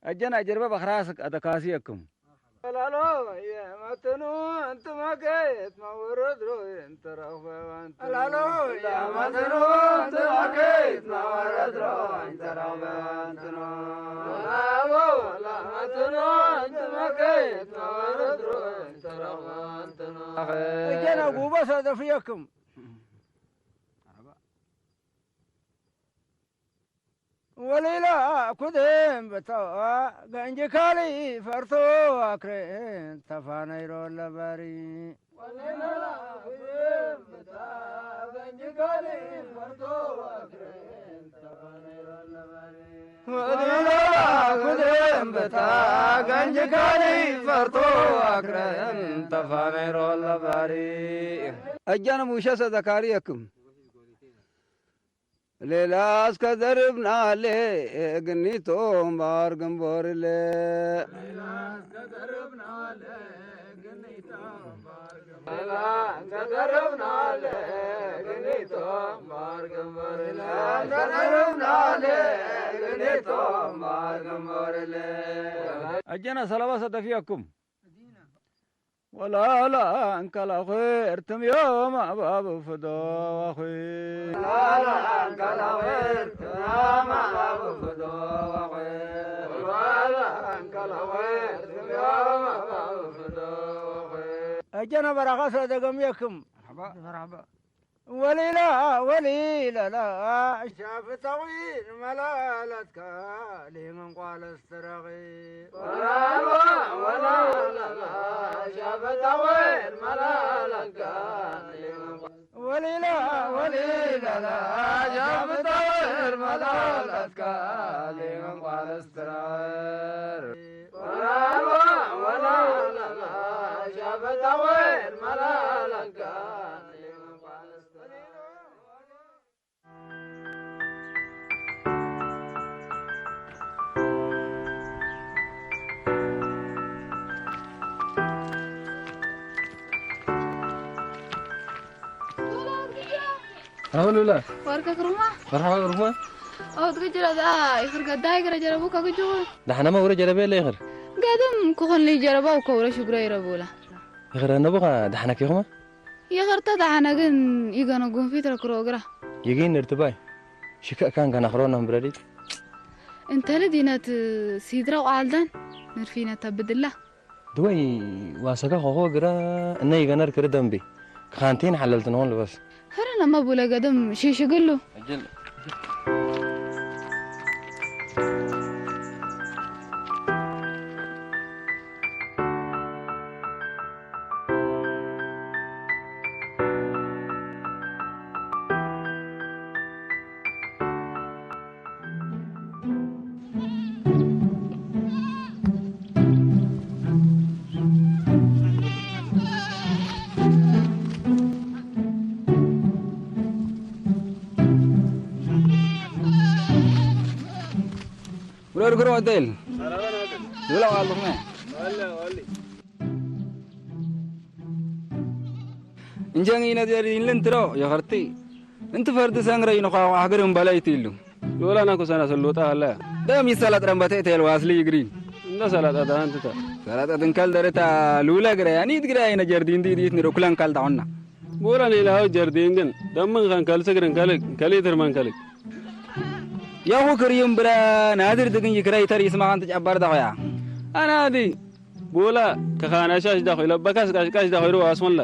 أجنا جربة بخراسك أتكاسيكم. ላሎ የመትኑ እንትመገየት መወረድሮ እንተረኽበ ላሎ የመትኑ እንትመገየት መወረድሮ እንተረኽበ እንትኖ ላሎ ለመትኑ እንትመገየት መወረድሮ እንተረኽበ እንትኖ እጀና ጉበ ሰደፍየክም ወሊላ ኩድም ብተዋ ገንጂ ካሊ ፈርቶ ኣክሬን ተፋነይሮ ለበሪ ወሊላ ኩድም ብታ ገንጂ ካሊ ፈርቶ ኣክሬን ተፋነይሮ ለበሪ እጃነ ሙሸ ሰዘካሪ የክም ሌላ እስከ ዘርብናለ ግኒቶ እምባር ግንቦርለ أجنا سلام صدفيكم. ولا لا أنكل خير تم يوم أباب فدوخي. ولا لا أنكل خير تم يوم أباب فدوخي. ولا لا أنكل خير تم يوم أباب فدوخي. أجنا برغس دقم يكم. مرحبا. مرحبا. ወሊላ ወሊላላ ሻፍታዊን መላላትካ ሊምን ቋለስ ትረኺ ወላልዋ ወላላላ ሻፍታዊን መላላትካ ወሊላ ወሊላላ ሻፍታዊን መላላትካ ሊምን ቋለስ ትረኺ ወላልዋ ወላላላ ሻፍታዊን መላላትካ ራሁሉላ ወርከ ክሩማ መርሓባ ክሩማ። ኣውት ገጀራ ዛ ይኽር ገዳይ ገረ ጀረቡ ከግጁ ዳሕናማ ወረ ጀረበ የለ ይኽር ገድም ክኾን ለይ ጀረባው ከውረ ሽጉረ ይረቡላ። ይኽረ ነቡኻ ዳሕና ኬኹማ ይኸርታ ደሓነ ግን ይገነ ጉንፊት ረክሮ እግራ ይግኝ ንርትባይ ሽከእካን ከናኽሮ ነም ብረዲት እንተለ ዲነት ሲድራ ቋልዳን ንርፊነት ተብድላ ድወይ ዋሰጋ ኾኾ ግራ እነ ይገነር ክሪ ደንቢ ክኻንቴን ሓለልትንሆን ልበስ ኸረ ነማ ቡለ ገደም ሽሽግሉ ውረድ ግሮ ወደል ዝብላ ኣለኹም እንጀን ይነዘር ይልን ትሮ የኸርቲ እንቲ ፈርዲ ሰንግረ ይንዃዋሕ ግርም በለይቲ ኢሉ ሎላና ኩሰና ስሉጣ ኣለ ደም ይሰላጥ ረንበተ ተል ዋስሊ ይግሪን እንደ ሰላጣ ዳንትታ ሰላጣ ትንከል ደረታ ሉለ ግረ ያኒት ግረ ይነ ጀርዲን ዲዲት ንሮ ኩለን ካልታውና ቦላ ኔላው ጀርዲን ግን ደምን ኸን ከልስግርን ከልግ ከሊትር መንከልግ ያኹ ክርዩም ብረ ናድር ድግኝ ይክረይተር ይስማኻን ትጨበር ዳኹያ ኣናዲ ቦላ ከኻናሻሽ ዳኹ ይለበካስ ቃሽቃሽ ዳኹ ይሩ ኣስመላ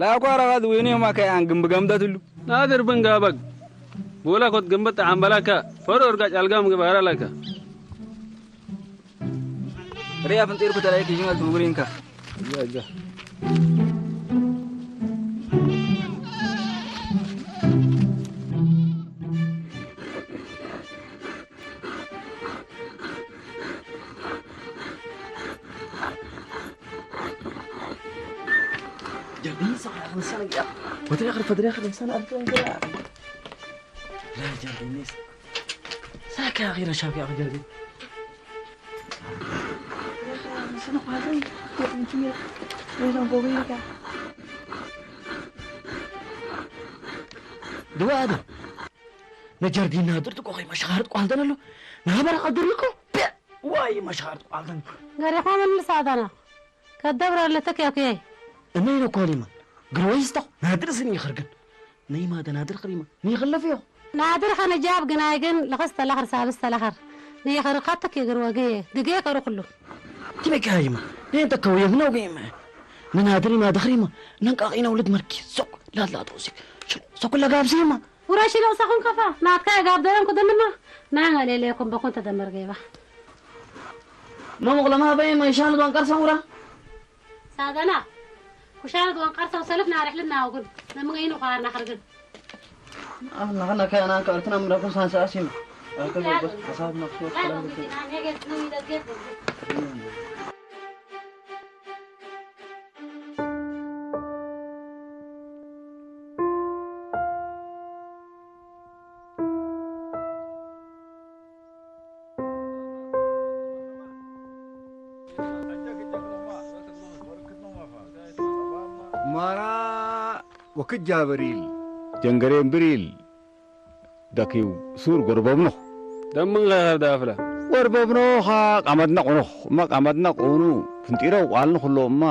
ላኳ ረኻት ወይኑ የማከ ኣን ግንብ ገምደትሉ ናድር ብንጋበግ ቦላ ኮት ግንብጥ ዓምበላካ ፈሮ እርጋ ጫልጋም ግባራ ላካ ርያ ፍንጢርኩ ተላይክ ይሽመል ትብጉሪንካ ጀርዲን ሰዓት ንሰነ ያ ወትሪያ ኸር ፈድሪያ ኸር ንሰነ ኣልከን ያ ጀርዲኒስ ሳካ ኺረ ሻብያ ጀርዲን ድዋደ ነጀርዲና ድርጥቆ ኸይ መሻኻርጥ ቋልደን ኣሎ ናበራ ቀድሪኮ ዋይ መሻኻርጥ ቋልደን ገሪኾ መልስ ኣዳና ከደብረ ለተክ ያኩያይ እነይ ነው ኮሊማ ግሮይስታ ናድር ስኒ ይኸርግን ነይ ማደ ናድር ኸሪማ ነይ ኸለፍ ይኹ ናድር ኸነጃብ ግናይ ግን ለኸስ ተለኸር ሳብስ ተለኸር ነይ ኸርኻትክ የግር ወገየ ድጌ ከሩ ኩሉ ትበቃ ይማ ነይ ተከው የግነው ገይማ ንናድር ይማ ደኽሪማ ነንቃቒ ነው ልድ መርኪ ሶቅ ላላ ጦሲ ሶቅ ለጋብሲማ ውራሽ ይለቕሳኹም ከፋ ናትካ የጋብ ደረን ኩድንማ ናንጋ ሌሌኩም በኩን ተደመር ገይባ ሎሙቕ ለማበይ መንሻን ዶንቀር ሰሙራ ሳደና ኩሻነት ወንቀር ሰው ሰልፍ ናርሕልን ናውግን ነምገይኑ ኳርና ኸርግን ኣኽና ኸና ከያና ከርትና ምረኩም ሳንሳሲም ኣከበ ሐሳብ ነፍሱ ማራ ወክጃ በሪል ጀንገሬን ብሪል ደኪው ሱር ጎርበብኖኽ ደምንኸ ኸብዳ ኣፍላ ጎርበብኖኻ ቃመድና ቁኑኽ እማ ቃመድና ቁኑ ፍንጢረው ቃልንኽ ኣሎ እማ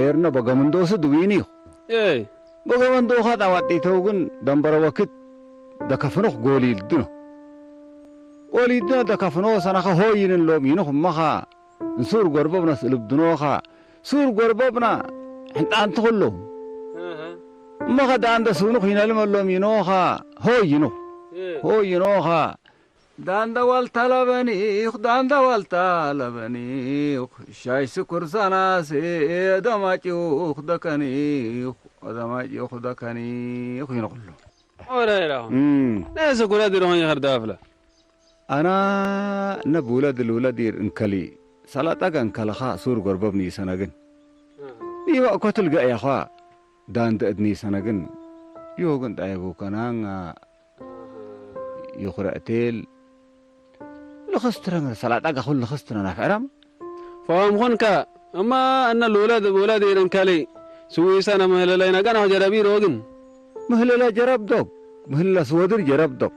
ኤርነ በገምንዶስ ድዊኒ እዩ። እይ። በገመንዶኻ ጣዋጢተው ግን ደንበረ ወክት ደከፍኖኽ ጎሊልድኖ። ጎሊልድኖ ደከፍኖ ሰነኸ ሆይንን ሎም ይኑኽ እመኻ እንሱር ጎርበብና ስእልብድኖኻ ሱር ጎርበብና ሕንጣንቲ ኹሎም። እህ። እመኸ ዳንደ ስውኑኽ ይነልመሎም ይኖኻ ሆይ ይኑኽ። እህ። ሆይ ይኖኻ። ዳንዳ ዋልታ ለበኒኽ ዳንዳ ዋልታ ለበኒኽ ሻይ ስኩር ሳናሴ ደማጭኹ ደከኒኽ ደማጭኹ ደከኒኽ ይንቕሉ። ኦራይራ እም። ናይ ስኩረት ድሮን ይኸርዳ ኣፍላ ኣና ነብ ውለድ ልውለድ ይር እንከሊ ሰላጣ ገ እንከለኻ ሱር ጎርበብ ንይሰነግን ይባእ ኮትል ገእያኻ ዳንደ እድኒ ሰነግን ይወግን ጣየቡ ከናን ይኹረእቴል ልኽስትረን ሰላጣ ጋኹል ልኽስትረን ኣፍዕራም ፈዋም ኹንካ እማ እነ ልውለድ ብውለድ ይር እንከሊ ስዊሰነ ምህለለይና ገና ጀረቢ ሮግን ምህለላ ጀረብ ዶግ ምህለላ ስወድር ጀረብ ዶግ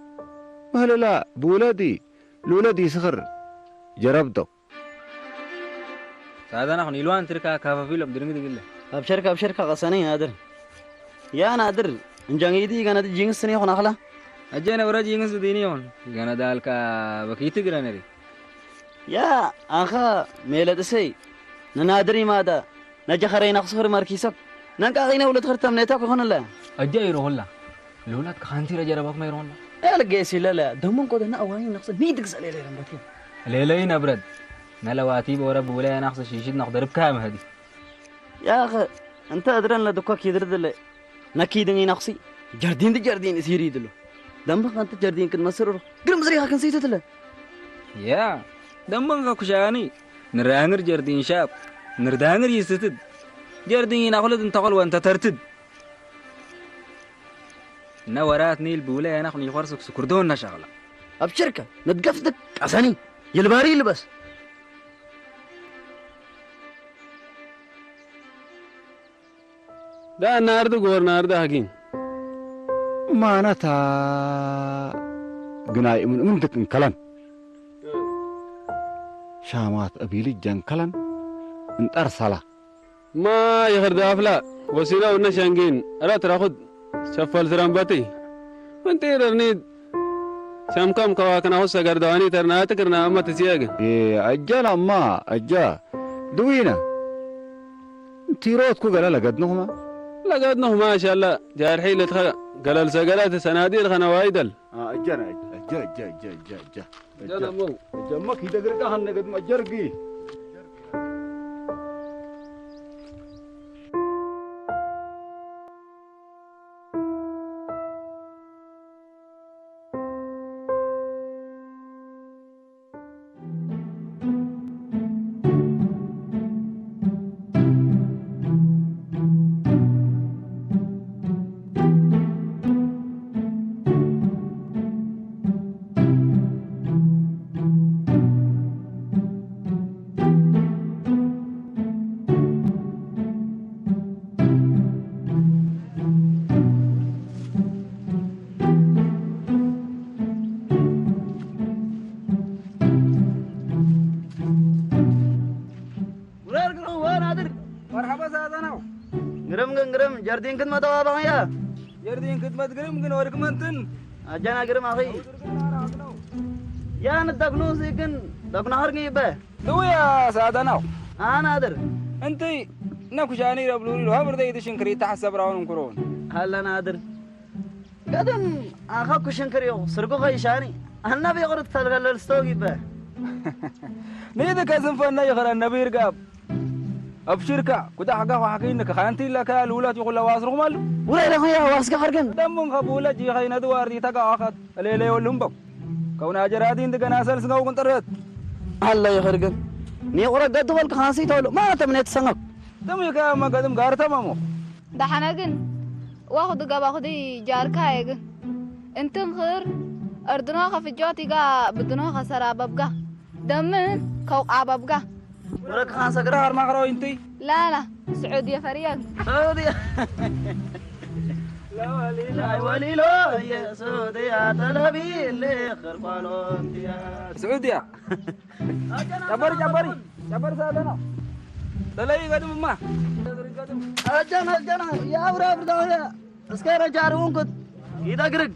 ምህለላ ብውለዲ ልውለድ ይስኽር ጀረብ ዶግ ሳዳና ኹን ኢልዋን ትርካ ካፋፊሎም ድርንግ ድግለ ኣብሸርካ ኣብሸርካ ቀሰነ ናድር ያ ናድር እንጃንጊዲ ገና ጅንግስ ስነ ይኹን ኣኽላ ኣጀነ ወረጅ ይንግስ ድኒ ይኹን ገና ዳልካ በኪት ግረ ነሪ ያ ኣኻ ሜለጥሰይ ንናድር ይማዳ ነጀኸረይና ክስኽር መርኪሰብ ነንቃቒነ ውለት ኽርተም ኔታ ክኾንለ ኣጃ ይረኹላ ልውላት ከሓንቲረ ጀረባኩማ ይረኹላ ኤልጌስ ይለለ ደሞን ቆደና ኣዋኒ ነኽሰ ኒድግ ሰሌለ ረምበትዮ ሌለይ ነብረድ ነለዋቲ በወረ ብውለያ ናኽሰ ሽሽት ነኽደርብካ መህዲ ያኸ እንተ እድረን ለድኮ ኪድርድለ ነኪድን ኢናኽሲ ጀርዲን ድጀርዲን እሲሪ ይድሎ ደንበ ከንተ ጀርዲን ክንመስር ሮ ግርም ዝሪኻ ክንሰይትትለ ያ ደንበንከ ኩሻኒ ንራንር ጀርዲን ሻብ ንርዳንር ይስትድ ጀርዲን ኢናኹልድ እንተኸል ወንተ ተርትድ እነ ወራት ኒል ብውለ ያናኹን ይኾርስክ ስኩርዶ እናሻቕላ ኣብሽርከ ንድገፍትክ ቀሰኒ ይልባሪ ይልበስ ዳ ናርዲ ጎር ናርዲ ሐኪም ማነታ ግናይ እምን እምን ድክ እንከለን ሻማት እቢሊ ጀንከለን እንጠር ሰላ ማ ይኽር ዳፍላ ወሲና ውነ ሸንጊን እረት ረኹድ ሸፈል ስረንበቲ ምንጢር እርኒድ ሸምከም ከዋክናኹ ሰገር ደዋኒ ተርናያት ክርና እመ ትስየግ ኣጀላ እማ ኣጃ ድዊነ ቲሮትኩ ገለ ለገድንኹማ ለገድንኹማ ሻላ ጃርሒ ልትኸ ገለል ሰገራት ሰናዲ ልኸ ነዋይደል ኣጀና ኣጀ ኣጀ ኣጀ ኣጀ ኣጀ ደለሞ እጀማ ኪደግርቃ ኸነገድ መጀርጊ ጀርዲን ክትመጠባባቕያ። ጀርዲን ክትመት ግርም ግን ወድክ መንትን። ኣጃና ግርም ኣኺ። ያን ተግኑ ሲ ግን ተግኑ ኸርጊ ይበ። ንውያ ሳዳናው። ኣናድር። እንቲ ነኩሻኒ ረብሉሪ ሎ ሀብር ዘይት ሽንክሪ ተሐሰብ ራውን እንኩሮን። ሃለናድር። ገደም ኣኻ ኩሽንክሪዮ ስርጉ ኸይሻኒ። ኣናብ የቕርት ተልገለል ስቶግ ይበ። ንይት ከዝንፈና ይኸረ ነቢር ጋብ። ኣብሽርካ፣ ኩዳ ሓጋ ኳሕኪ ንክ ኻንቲ ለካ ልውለት ይኹላ ዋስርኹም ኣሉ። ውላይ ለኹያ ዋስካ ኸርገን። ደምም ኸብ ውለት ይኸይነድ ዋርዲ ተጋዋኸት። ሌለ የወሉም በው። ከውና ጀራዲ እንድገና ሰልስጋው ቅንጥረት። ኣላ ይኸርገን። ኒቑረ ገዱ በልክ ኻንሲ ተውሉ። ማ ተምኔት ሰንገብ። ትም ይካ መገድም ጋር ተማሞ። ደሓነ ግን፣ ዋኹ ድገባ ኹዲ ጃርካ እየ ግን። እንትንኽር፣ እርድኖ ኸፍጆት ይጋ ብድኖ ኸሰራ በብጋ። ደምን ከውቃ በብጋ። ወረክ ኻን ሰግራ ኣርማኽሮ ኢንቲ። ላላ፣ ስዑድየ ፈርየግ። ስዑድየ። ወሊሎ፣ የሱድያ ተለቢ፣ ልኽር ቋሎ እንቲያ። ስዑድያ። ጨበሪ፣ ጨበሪ፣ ጨበሪ ሳተና። ተለይ ገድምማ። ኣጃና፣ ኣጃና፣ የኣብር፣ ኣብር ዳውያ። እስከ ረጃ ርኡንኩት። ይደግርግ።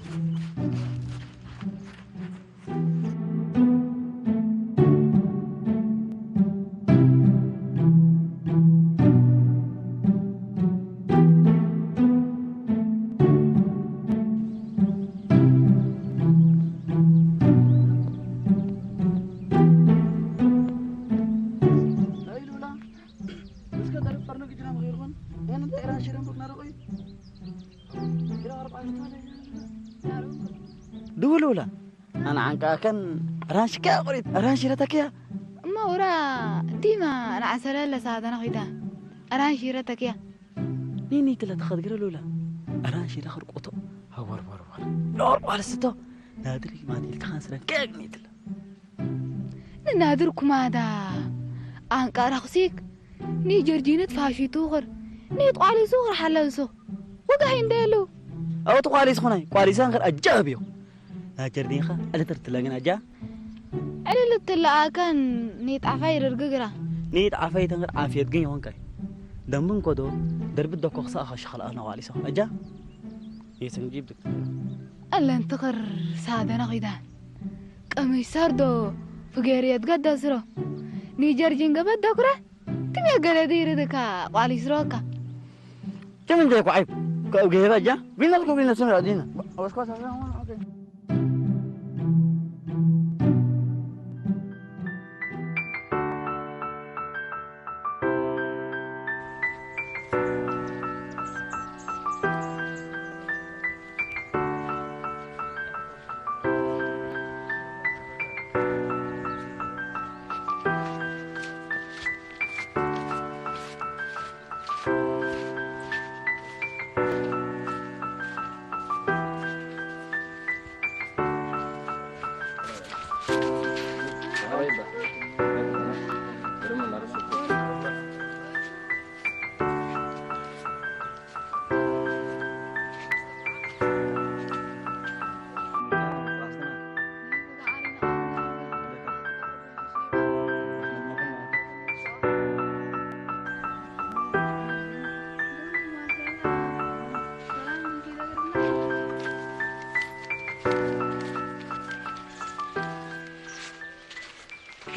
ናይ ሉላ፣ እስከ ደርብ ፈርነግ ጅና መኺርኩን? እኔ እንታይ ራሽደን ቡክ ናረቆይ? ድውል ውላ። ኣነ ዓንቃ ከን ራንሽካ ቁሪት ራንሽ ረተክያ። እማ ውራ ዲማ ንዓሰለ ለሳተና ኺዳ ራንሽ ረተክያ። ኒኒ ትለ ተኸድግረ ሉላ። ራንሽ ረኸር ቆቶ። ሃወር ወር ወር። ኖር ቋልስቶ። ናድሪ ማዲል ተኻን ስረን ከግ ኒትለ። ንናድር ኩማዳ ኣንቃ ራኽሲክ። ኒ ጀርጂነት ፋሺቱ ኽር። ኒ ቋሊሱ ኽር ሓለንሱ። ወጋሂ እንደ የሉ። ኣው ተቋሊስ ኹናይ። ቋሊሳን ኽር ኣጃብዮ። ናጀርዲንኻ ዕልትር ትለግን ኣጃ? ዕልል ትለኣከን ኒጣፋይ ርግግራ። ኒጣፋይ ተንግር ዓፍየት ግን ይኾንካይ። ደምብን ኮዶ ደርብት ደኮ ክሳእ ኸሽ ኸልኣና ዋሊሶ። ኣጃ? የስንጂብ ድክ-፣ ኣለን ትኽር ሳደና ኺዳን። ቀሚሽ ሰርዶ ፍገርየት ገደስሮ። ኒጀርጂን ገበት ደኩረ? ትም የገለዲ ይርድካ ቋሊስሮካ። ትም እንደ ኳዓይ ከእው ገሄባ ጃ ቢነልኩ ቢነስም ራዲና።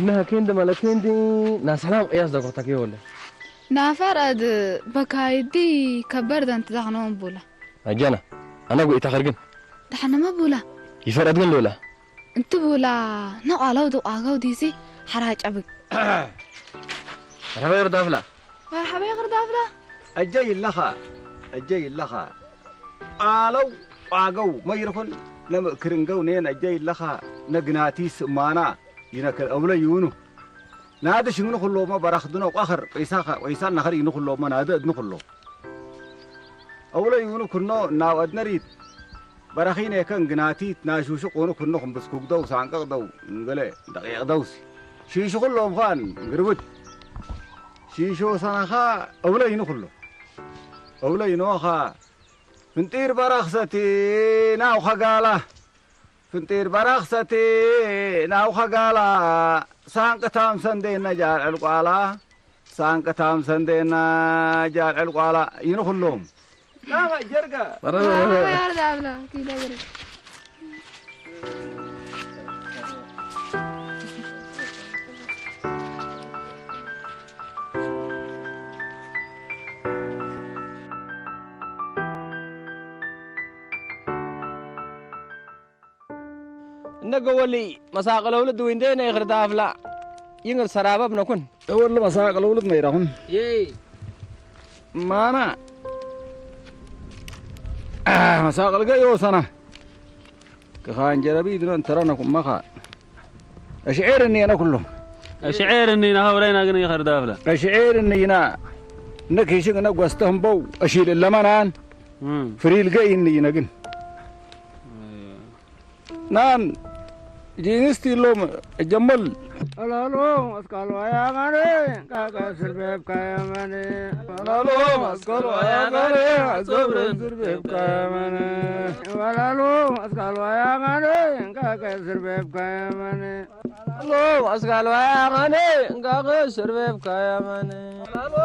إنها كيندي مالا كيندي، ناس حلام قياس دقوتك يا ولد. ናፈር ኣድ በካይዲ ከበር ደንት ዛኽነውን ቡላ። ኣጃና፣ ኣነ ጉኢታ ኸርግን። ዳሕነመ ቡላ። ይፈረድ ግን ሉላ። እንቲ ቡላ፣ ነቓላው ድቓጋው ዲሲ ሓራጫ ብግ። ረኸበ ይርዳፍላ። መርሓባ ይቕርዳፍላ። ኣጀ ይለኻ፣ ኣጀ ይለኻ። ቃለው ቋገው መይርኹን ነምእክርንገው ኔን ኣጀ ይለኻ ነግናቲ ስማና ይነክር እብለ ይውኑ። ናዲ ሽንግኒ ኩሎሞ በራኽድኖ ቋኸር ቆይሳኻ ቆይሳን ናኸር ይንኹሎሞ ናዲ እድንኹሎ። እብለ ይውኑ ኩኖ እናው ኣድነሪት በራኺኔከን ግናቲት ናሹሹ ቁኑ ኩኖ ክምብስኩግደው ሳንቀቕደው እንገለ ደቂቕደውሲ። ሺሹ ኩሎም ኻን ግርብት። ሺሾ ሰናኻ እብለ ይንኹሎ። እብለ ይንወኻ ፍንጢር በራኽሰቲ ናው ኸጋላ። ፍንጢር በራኽሰቲ ናው ኸጋላ። ሳንቅታም ሰንዴና ጃር ዕልቋላ። ሳንቅታም ሰንዴና ጃር ዕልቋላ። ይንኹሎም። لا، جرقة. برا، برا، برا. برا، برا، برا. كده برا. እነገ ወሊ መሳቅለ ውልድ ዊንዴ ነይ ኽርዳፍላ ይንግር ሰራበብ ነኩን። እወል መሳቅለ ውልድ መይራኹን። ይይ። ማና። መሳቅል ገ ይወሰና። ክኻን ጀረቢ ድረን ተረነኩም መኻ። እሽዕር እኒየና ኩሎም። እሽዕር እኒና ኸብረይና ግን ይኸርዳፍላ። እሽዕር እኒና። ነክ ይሽግ ነክ ወስተህምበው እሺል ለመናን። እም። ፍሪል ገ ይንይነ ግን። ናን ጂንስቲ ሎም ጀመል። ላሎ መስቀል ወያማነ፣ ቃቀ ስርቤብ ከየመነ። ላሎ መስቀል ወያማነ፣ ሶብረን ስርቤብ ከየመነ። ወላሎ መስቀል ወያማነ፣ ቃቀ ስርቤብ ከየመነ። ላሎ መስቀል ወያማነ፣ ቃቀ ስርቤብ ከየመነ። ላሎ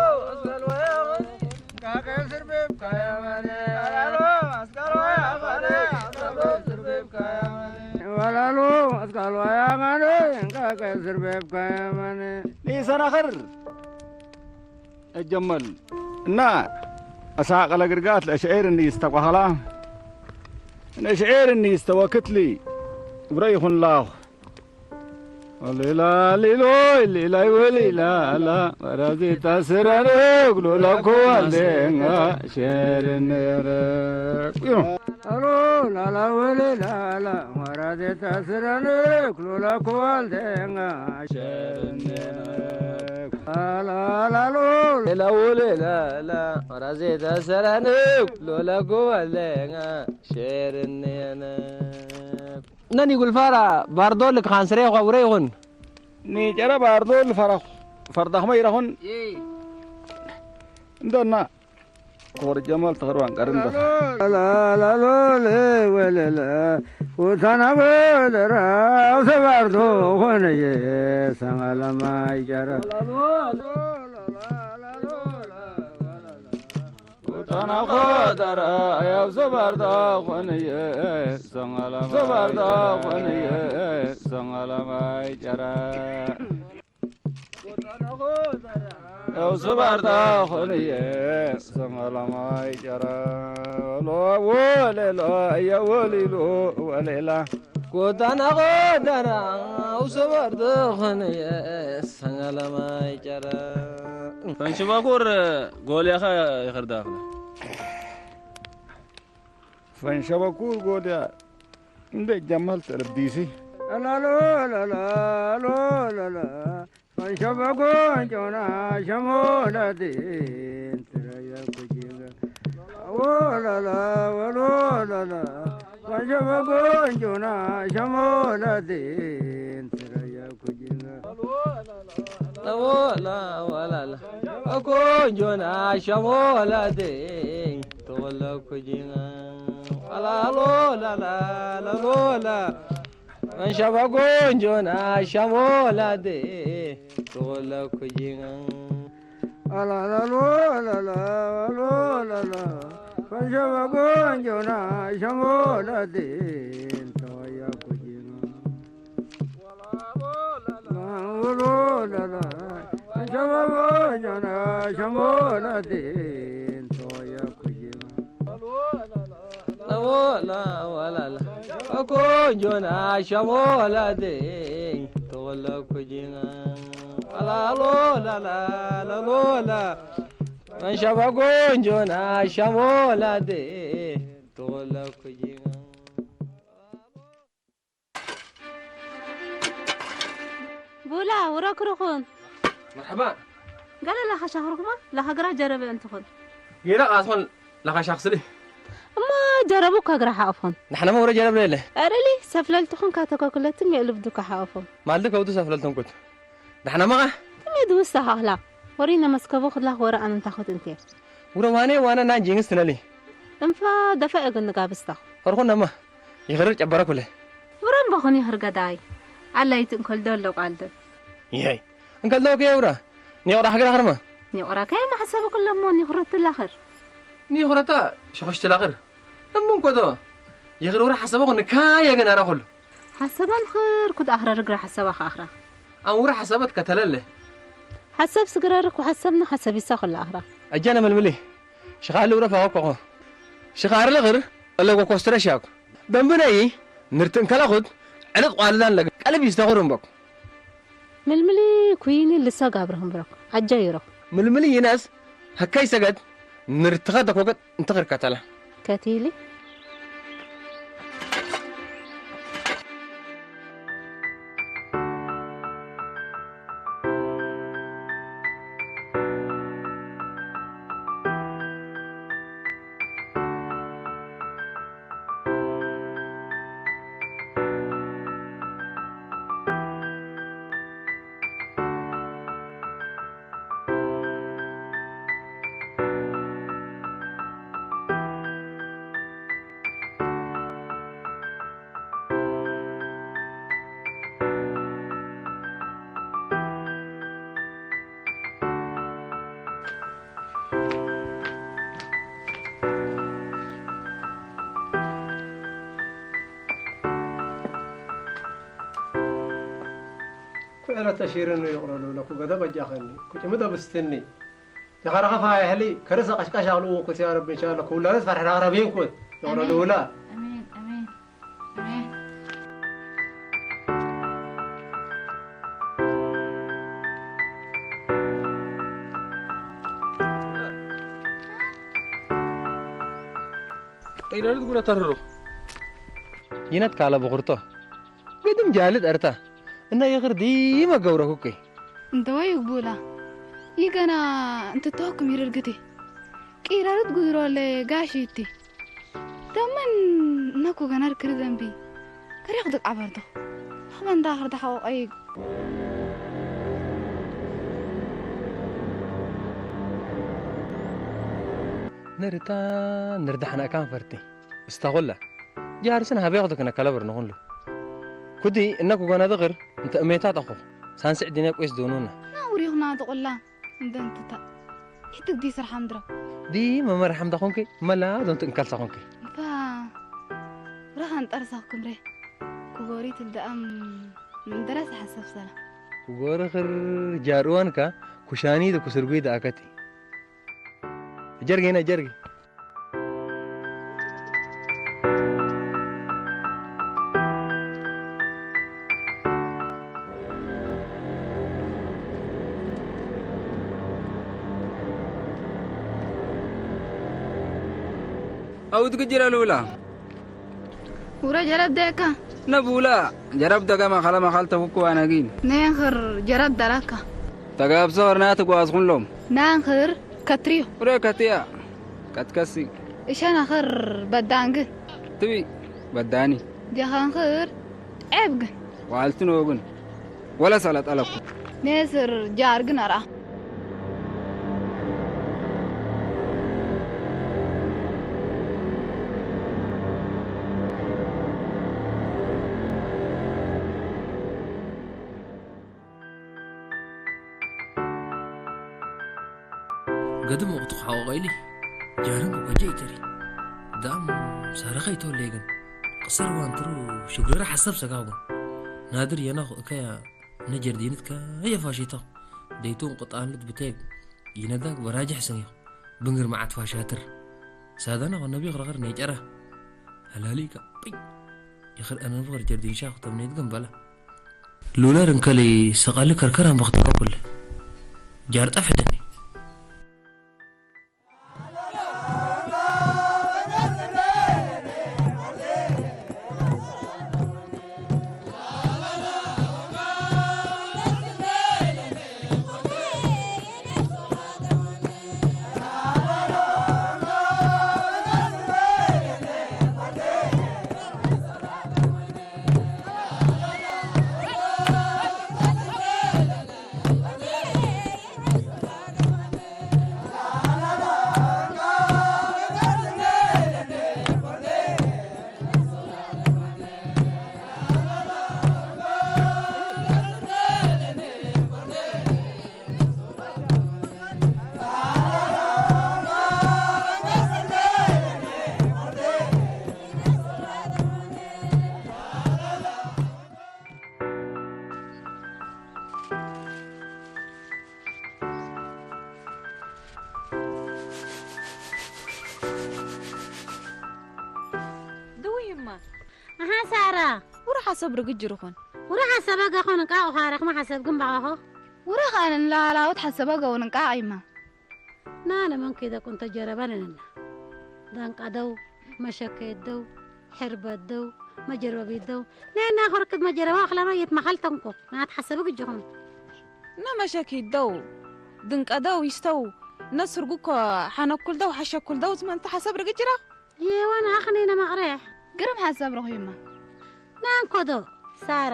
መስቀል ወያማነ። ወላሉ አስካሉ አያማነ እንቃቀ ስርቤብ ከያማነ ኒሰናኸር እጀመል እና አሳቀለ ግርጋት ለሽዔር እንዲስተቋኸላ ለሽዔር እንዲስተወክትሊ ብረ ይኹንላኹ። ሌላ ሌሎ ሌላ ወሌላ ላ ወራዜታ ስራረግ ሎላኮ አለንጋ ሸርነረግ ሎ ላላ ወሌላ ላ ወራዜታ ስራረግ ሎላኮ አለንጋ ሸርነረግ ላላሎ ሌላ ወሌላ ላ ወራዜታ ስራረግ ሎላኮ አለንጋ ሸርነረግ ነኒ ጉልፋራ ባርዶል ክኻን ስሬ ኸውረ ይኹን። ኒጨረ ባርዶል ፈራኹ ፈርዳኽመ ይረኹን። እንደና ክወር ጀማል ተኸርዋን ቀርንዶ። ላላሎለ ወለለ ውታና ወለራ ሰባርዶ ኾነየ ሰማለማ ይጨረ። ተናኾ ደራ ያው ዘባርዳ ኾንየ ሰንጋላማይ ሰባርዳ ኾንየ ሰንጋላማይ ጨራ። ያው ዘባርዳ ኾንየ ሰንጋላማይ ጨራ። ሎ ወለሎ የወሊሎ ወሌላ ጎዳና ጎዳና ውሰበር ዝኾነ ሰንጋላማይ ጨረ። ፈንሽባኩር ጎልያኻ ይኸርዳፍና። ፈንሸበኩር ጎልያ እንደ ጀመል ተረዲሲ። ላሎ ላላ ሎ ላላ ፈንሸበጎንጆና ሸሞለዲን ትረየ ኩጂንገ ወለለ ወለለለ ፈንሸበጎንጆና ሸሞለዲን ትረየ ኩጂንገ ለወላ ወላላ ቆንጆና ሸሞለዲን ተወለ ኩጂንገ ወላሎ ላላ ለሎላ መንሸባ ጎንጆና ሻሞላዴ ተወለኩጂ። አላላሎ አላላሎ አላላ መንሸባ ጎንጆና ሻሞላዴ ተወያኩጂ። ወሎ ላላ መንሸባ ጎንጆና ሻሞላዴ ተወያኩጂ። ለወላ ወላላ ቆንጆና ሸሞላዴ ተወለኩጂ። አላሎ ላላ ለሎላ መንሸባ ጎንጆና ሸሞላዴ ተወለኩጂ። ቡላ ውረክርኹን መርሐባ። ገለ ላኸሻኽርኩማ ላኸግራ ጀረበ እንትኹን ጌራ ቃስኹን ላኸሻኽ ስሊ እማ ጀረቡ ከግራ ሓቕፎን ንሕና መውረ ጀረብ ለለ። ኣረሊ ሰፍለልትኹን ካተኮክለትም የእልብዱ ካሓቕፎም ማልዲ ከውዱ ሰፍለልትንኩት ንሕና መቓ ትሜ ድውስታ ኻኽላ ወሪ ነመስከቦ ክላኽ ወረ ኣነንታኹት እንቴ ውረ ዋኔ ዋነ ናን ጂንግስ ትነሊ እንፋ ደፋ እግን ንጋብስታኹ ኸርኹን ነማ ይኽርር ጨበረ ኩለ ውረም በኹን ይኽር ገዳይ ኣላይት እንከልዶ ኣሎ ቃልደ ይሄይ እንከልዶ ከየውራ ኒቑራ ሕግራ ኽርማ ኒቑራ ከየ ማሕሰብ ኩለሞ ኒኽረት ትላኽር ንይኹረታ ሸኾሽ ትላኽር። እምንኮቶ ይኽር ወረ ሓሰበኹ ንካየ ገና ራኹሉ። ሓሰባን ኽር ኩድ ኣኽረ ርግረ ሓሰባ ኸኣኽራ። ኣን ወረ ሓሰበት ከተለለ። ሓሰብ ስግረርክ ወሓሰብና ሓሰብ ይሳ ኹላ ኣኽራ። ኣጃነ መልምሊ። ሽኻሊ ውረ ፋወኮኾ። ሽኻር ልኽር እለጎ ኮስትረ ሻኩ። ደንብነይ ንርትን ከላኹት ዕልጥ ቋልላን ለግ ቀልብ ይስተኹር እምበኩ። ምልምሊ ኩይኒ ልሳ ጋብረኹም ብረኩ። ኣጃ ይረኹ። ምልምሊ ይነስ ሀካይ ሰገድ ንርትኻ ተኮገት እንተኽር ከተላ። ከቲሊ። ኩዕረ ተሺርኒ ይቕረሉ ለኩ ገደ በጃኸኒ ኩጭሚ ደብስትኒ። ጀኻርኻ ፋያሕሊ ከርሰ ቀሽቀሽ ኣቕልኡ ኩት ያ ረቢ እንሻላ ኩላነት ፈርሕራ ረቢንኩት። ይቕረሉ ውላ። ኣሜን፣ ኣሜን፣ ኣሜን። ጠይለልት ጉረ ተርሮ። ይነት ካለ ብኹርቶ። ግድም ጃልት ኣርታ። እና ይኽር ዲመ ገብረኩኪ። እንተ ወይ ግቡላ። ይገና እንትተወክም ይርርግቲ። ቂረርት ጉድሮለ ጋሽ እቲ። ደመን እነኩ ገናር ክሪ ዘንቢ። ከሪኽ ድቃ በርዶ። ኸመንዳ ኽርዳ ሓቆ ቀይግ። ንርታ ንርዳ ሓናእካን ፈርቲ። እስታኾላ። ጃርስን ሃበ ያኽዶ ከነካላ በርንኹንሉ። ኩዲ እነኩ ገና ድቕር እንተ እሜታት ኣኹ። ሳንስዕ ዲና ቆይስ ዶኑና። ናውሪኹና ድቑላ። እንደንትታ። ይትግዲ ስርሓም ድሮ። ዲ መመር ሓምዳ ኾንኪ፣ መላ ዶንት እንካልሳ ኾንኪ። ፋ። ብረኻን ጠርሳኹ ክምሬ። ኩጎሪ ትልደኣም ምንደራስ ሓሰብ ሰላ። ኩጎሪ ኽር ጃርዋንካ፣ ኩሻኒ ዶ ኩስርጉይ ደኣከቲ። ጀርጌና ጀርጌ። ኣውት ግጅራ ልውላ። ውረ ጀረብ ደካ። ነቡላ ጀረብ ደጋ ማኻላ ማኻል ተውኩ ኣነጊን። ነንኽር ጀረብ ደራካ። ተጋብሶ ኸርና ትጓዝኹን ሎም። ናንኽር ከትሪዮ። ውረ ከትያ። ቀትከሲ። እሸናኽር በዳንግ። ትቢ በዳኒ። ጀኻንኽር ዔብግ። ዋልትን ኦግን። ወላ ሳላ ጠለብኩ። ኔስር ጃርግ ነራ። ገድም ወቅቱ ሓቆ ቀይሊ ጃርን ጎጀ ይተሪ ዳም ሳረኸ ይተወለየ ግን ቅሰር ዋንትሩ ሽግረረ ሓሳብ ሰጋቡ ናድር የናኹ እከያ ነጀር ዲንት ከየፋሽቶ ደይቱን ቁጣንት ብቴብ ይነዳግ በራጅሕ ሰንዮ ብንግር መዓት ፋሻትር ሳዳና ወነቢ ኽረኸር ነጨራ ሃላሊካ ጲ ይኽር ኣነብኽር ጀርዲንሻ ክተምኔት ግን በላ ሉለር እንከሊ ሰቓሊ ከርከር ኣንበኽተካ ኩለ ጃር ጠፍሕደኒ ውራ ሓሰብ ርግጅ ርኹን። ውራ ሓሰበ ገኹን እንቃ ኡኻ ረኽማ ሓሰብ ግን ባኻኾ። ውራ ኸኣን ንላላውት ሓሰበ ገውን እንቃ ኣይማ። ናነ መንኪ ደቁ እንተ ጀረበን ንና። ደንቃ ደው፣ መሸከየት ደው፣ ሕርበት ደው፣ መጀርበቢት ደው። ነና ኸርክት መጀረባ ኣኽላማ የት መኸል ተንኮ። ናት ሓሰብ ግጅኹም። ነመሸኪት ደው፣ ድንቀ ደው ይስተው። ነስርጉ እኮ ሓነኩል ደው፣ ሓሸኩል ደው ዝመንት ሓሰብ ርግጅራ። የወን ኣኽኒ ነመቕሬሕ። ግርም ሓሰብ ረኹ ይማ። ናንኮዶ፣ ሳራ።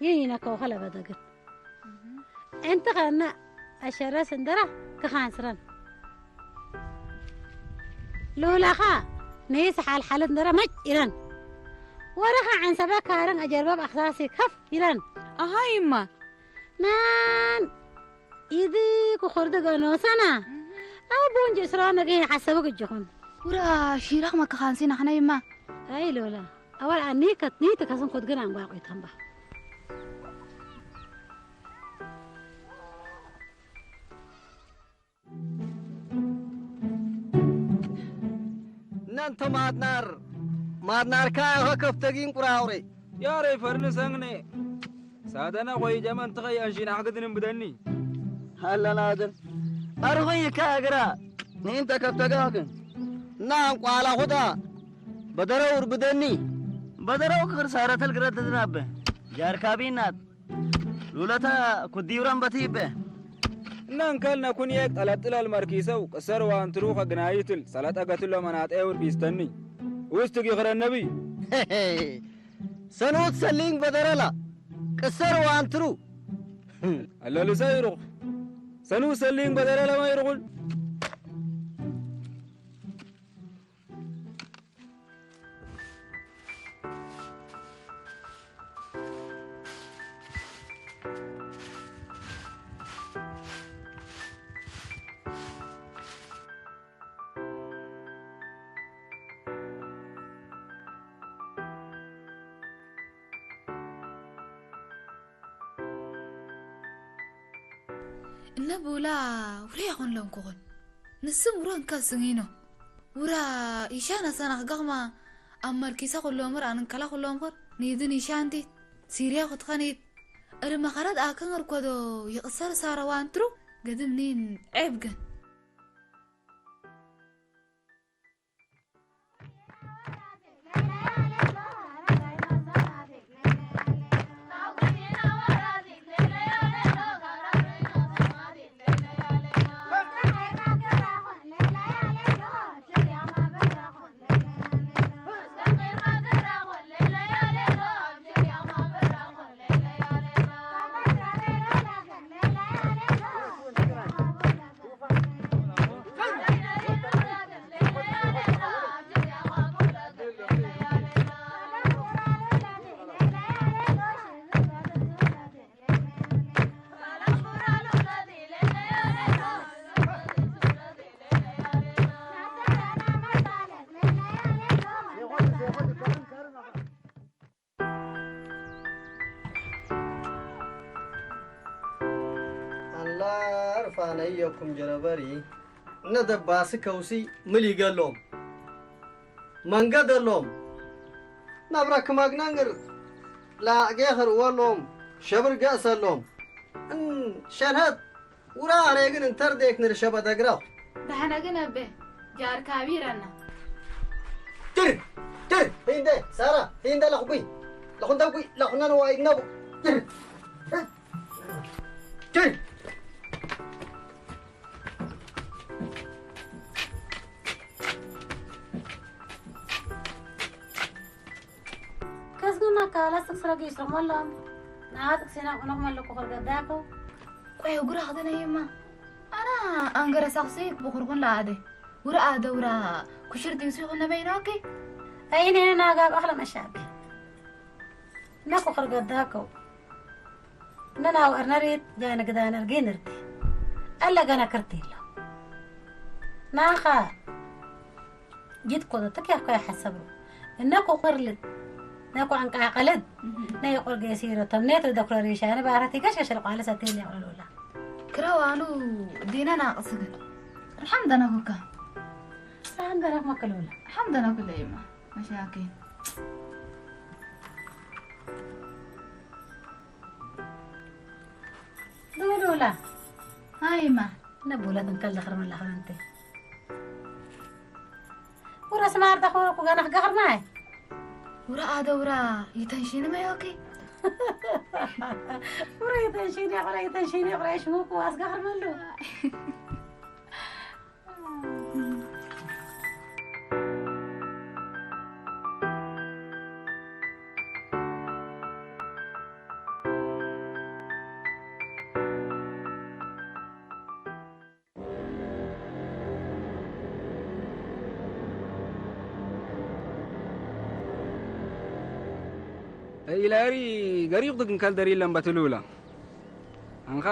ይይነከው ኸለበ ደግን። እንቲ ኸነ ኣሸረስ እንደራ ክኻንስረን። ሉላኻ ነይስ ሓልሓለት እንደራ መጭ ኢረን። ወረኻ ዓንሰበ ካረን ኣጀርበብ ኣኽሳሲ ከፍ ኢረን። ኣሃ ይማ። ናን ኢዲ ክኹርዲ ገኖሰና። ኣብ ቦንጅ እስራ ነገ ሓሰበ ግጅኹም። ውራ ሺራኽ መከኻንሲ ናኽና ይማ። ኣይ ሉላ። ኣዋል ኣኒ ከትኒ ተከስን ኮት ግን ኣንጓ ቆይታምባ። እናንተ ማድናር ማድናርካ ያኸ ከፍተጊን ቁራውሬ። ያሬ ፈርን ሰንግኔ። ሳደና ኾይ ጀመን ትኸይ ኣንሺን ኣሕግድን ብደኒ። ሃለናድን። ኣርኹይ ካግራ። ኒንተ ከፍተጋክን። እናን ቋላ ኹዳ። በደረው እርብደኒ። በደረው ክር ሳረተል ግረድ ድናበ። ጃርካቢ እናት። ሉለታ ኩዲውራን በትይበ። እናን ከል ነኩን የቅ ጠለጥለል መርኪሰው ቅሰር ዋንትሩ ከግናይትል ሰለጠ ገትሎ መናጤ ውር ቢስተኒ። ውስጥ ጊኽረን ነቢ። ሰኑት ሰሊንግ በደረላ ቅሰር ዋንትሩ። ኣለልሰ ይሩኽ። ሰኑት ሰሊንግ በደረላ ማይሩኹን። እነ ብውላ ውሬ ያኾን ሎም ክኾን ንስም ውሮ እንካል ስንጊኖ ውራ ኢሻ ነሰናኽ ገኽማ ኣብ መርኪሳ ኩሎምር ኣንከላ ኩሎምር ኒድን ኢሻ እንዴት ሲሪያ ኹትኸኒት እሪ መኸረት ኣከን እርኮዶ ይቕሰር ሳረዋ እንትሩ ገድም ኒን ዔብ ግን ኣላ ርፋነይ የኩም ጀረበሪ እነ ደባሲ ከውሲ ምል ይገሎም መንገደሎም ናብራ ክማግናንግር ላዕጌ ኽርእወሎም ሸብር ገእሰሎም እን ሸንሀት ውራ ኣነ ግን እንተር ዴክ ንርሸበ ደግረው። ዳሕነ ግን ኣቤ ጃር ካቢረና። ትር ትር ሂንደ ሳራ ሂንደ ለኽጉይ ለኹንደጉይ ለኹነን ዋይግነቡ። ትር ትር ከስግና ካላ ስክስረግ ይስረሞሎም ናት ክሲና ቁኖ መለኩ ኸርገዳኮ። ቆይ ጉራ ኸደነየማ ኣና ኣንገረ ሳክሲ ብኹርኹን ለኣደ ውራ ኣደ ውራ ኩሽር ዲንሱ ይኹን ነበይናኪ። ኣይነ ናጋብ ኣኽለ መሻቢ ነኩ ኸርገዳኮ። ነናው እርነሪት ጃነ ግዳነር ጌንርቲ ኣለ ገና ክርቲ ኢሎ ናኻ ጅት ኮዶ ትክ ያኮ ያሐሰብሩ እነኮ ቁርልት ነኮ አንቃ ቀለድ ናይ ቁርጌ ሲሮ ተምኔት ደኩረ ሪሻነ ባራት ይገሽ ገሽ ለቋለ ሰቴል ያቆለሎላ ክራው ኣሉ ዲና ናቅስግን ርሓም ደናኩካ ርሓም ደናክ መከለውላ ርሓም ደናኩ ለይማ መሻኪ ኣይማ፣ ነቡለት እንከል ደኽር መላኽን እንተ። ውራ ስማር ደኽሮ ኩጋና ክገኽርና ኣይ። ውራ ኣደ ውራ ይተንሽኒ ማይ ኦኬ። ውራ ይተንሽኒ፣ ውራ ይተንሽኒ፣ ውራ ይሽሙኩ ኣስገኽር መሉ። ኢላሪ ገሪቑ ትግንከል ደሪለን በትሉላ። ኣንኻ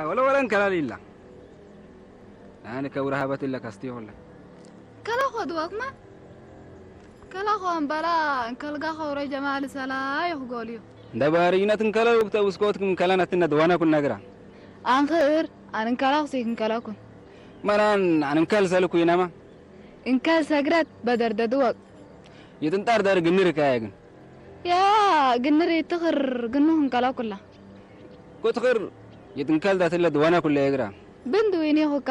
ወለ ወለ እንከላል ኢላ። ኣነ ከውራ ሃበት ኢላ ካስቲ ይኹላ። ከላኾ ድዋክማ? ከላኾ እምበላ እንከልጋ ኸውረ ጀማል ሰላ ይኽጎልዩ። እንደ ባህርይነት እንከለው ብተውስኮት ክም ከላናትና ድዋና ኩን ነግራ። ኣንኽር ኣንንከላኹ ሲክ እንከላኩን። መናን ኣንንከል ሰልኩ ይነማ። እንከል ሰግረት በደርደድወቅ። ይጥንጣር ዳር ግንር ካያግን። ያ ግንር ይትኽር ግኑ እንከላኩላ። ኩትኽር ይጥንከል ዳትለ ድዋና ኩላ የግራ። ብንድ ወይኔ ኹካ።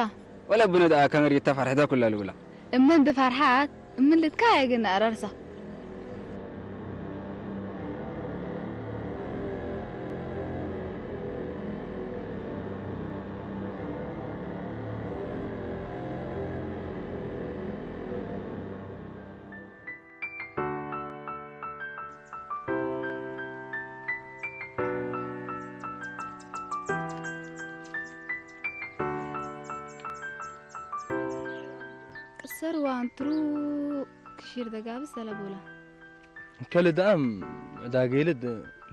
ወላ ብነ ደኣ ከመር ይተፈርሕዳ ኩላ ልውላ። እመን ድፈርሓት እምን ልትካ የግን ኣረርሳ። ቅሰር ዋንትሩ ክሽር ደጋብ ሰለቦላ። ከልዳም ዳጌልድ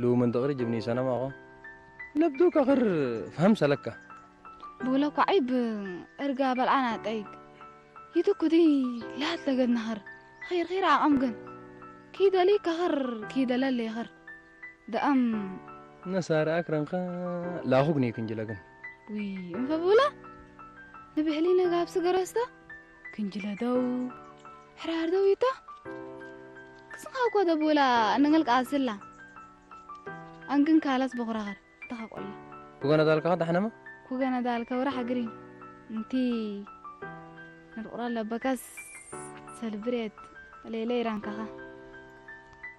ሉምን ደቕሪ ጅብኒ ሰነማኾ። ለብዱ ከኽር ፈህም ሰለካ። ብውለ ኳዓይ ብእርጋ በልዓና ጠይቅ። ይትኩዲ ላት ለገድ ነኸር ኺር ኺር ዓቐም ግን ኪደሊ ከኸር ኪደለል የኸር ደኣም ነሳሪ ኣክረንኻ ላኹ ግኒ ክንጅለ ግን ዊ እንፈ ብውላ ንብሕሊ ነጋብሲ ገረስታ ክንጅለ ደው ሕራር ደው ይታ ክስኻ እኮ ደብውላ ንገልቃ ስላ ኣንግን ካላስ በኹራኸር ተኻቆላ ኩገነ ዳልካ ዳሕነማ ኩገነ ዳልካ ወራ ሓግሪ እንቲ ንልቁራ ለበካስ ሰልብሬት ሌለ ይራንካኻ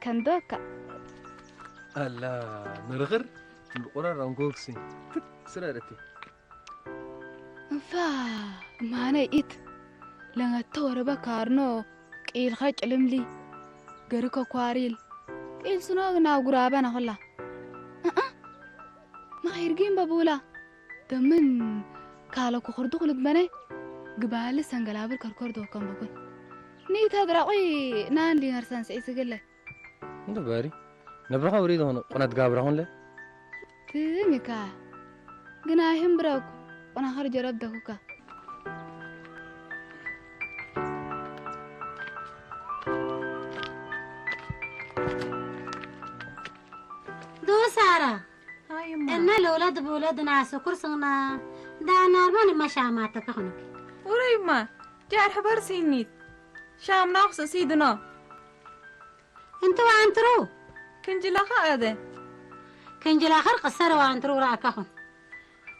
ከንዶካ ኣላ ንርኽር ንልቁራ ራንጎክሲ ስረረቲ እንፋ እማነ ኢት ለንገተ ወረበ ካርኖ ቂልኸ ጭልምሊ ገርከ ኳሪል ቂል ስኖ ናብ ጉራበ ነኸላ እኣ መኸይርጊን በቡላ ደምን ካለ ኩኽርዱ ኩልት በነ ግባል ሰንገላብር ከርኮር ዶከም በኩን ኒተ ድራቑ ናን ሊነር ሰንስዒ ስግለ እንደ ባሪ ነብረኻ ወሪድ ሆነ ቁነት ጋብራ ሆንለ ትሚካ ግና ይህም ብረኩ ቁናኸር ጀረብ ደኩካ ዶ ሳራ ኣይማ እና ለውላድ ብውለድ ናስኩር ስና ዳናርማ ንመሻማተ ከኹንክ ውረይማ ጃር ሕበር ሲኒት ሻምናኽ ስሲድኖ እንት ዋንትሩ ክንጅላኻ ኣደ ክንጅላኸር ቅሰር ዋንትሩ ራእካኹን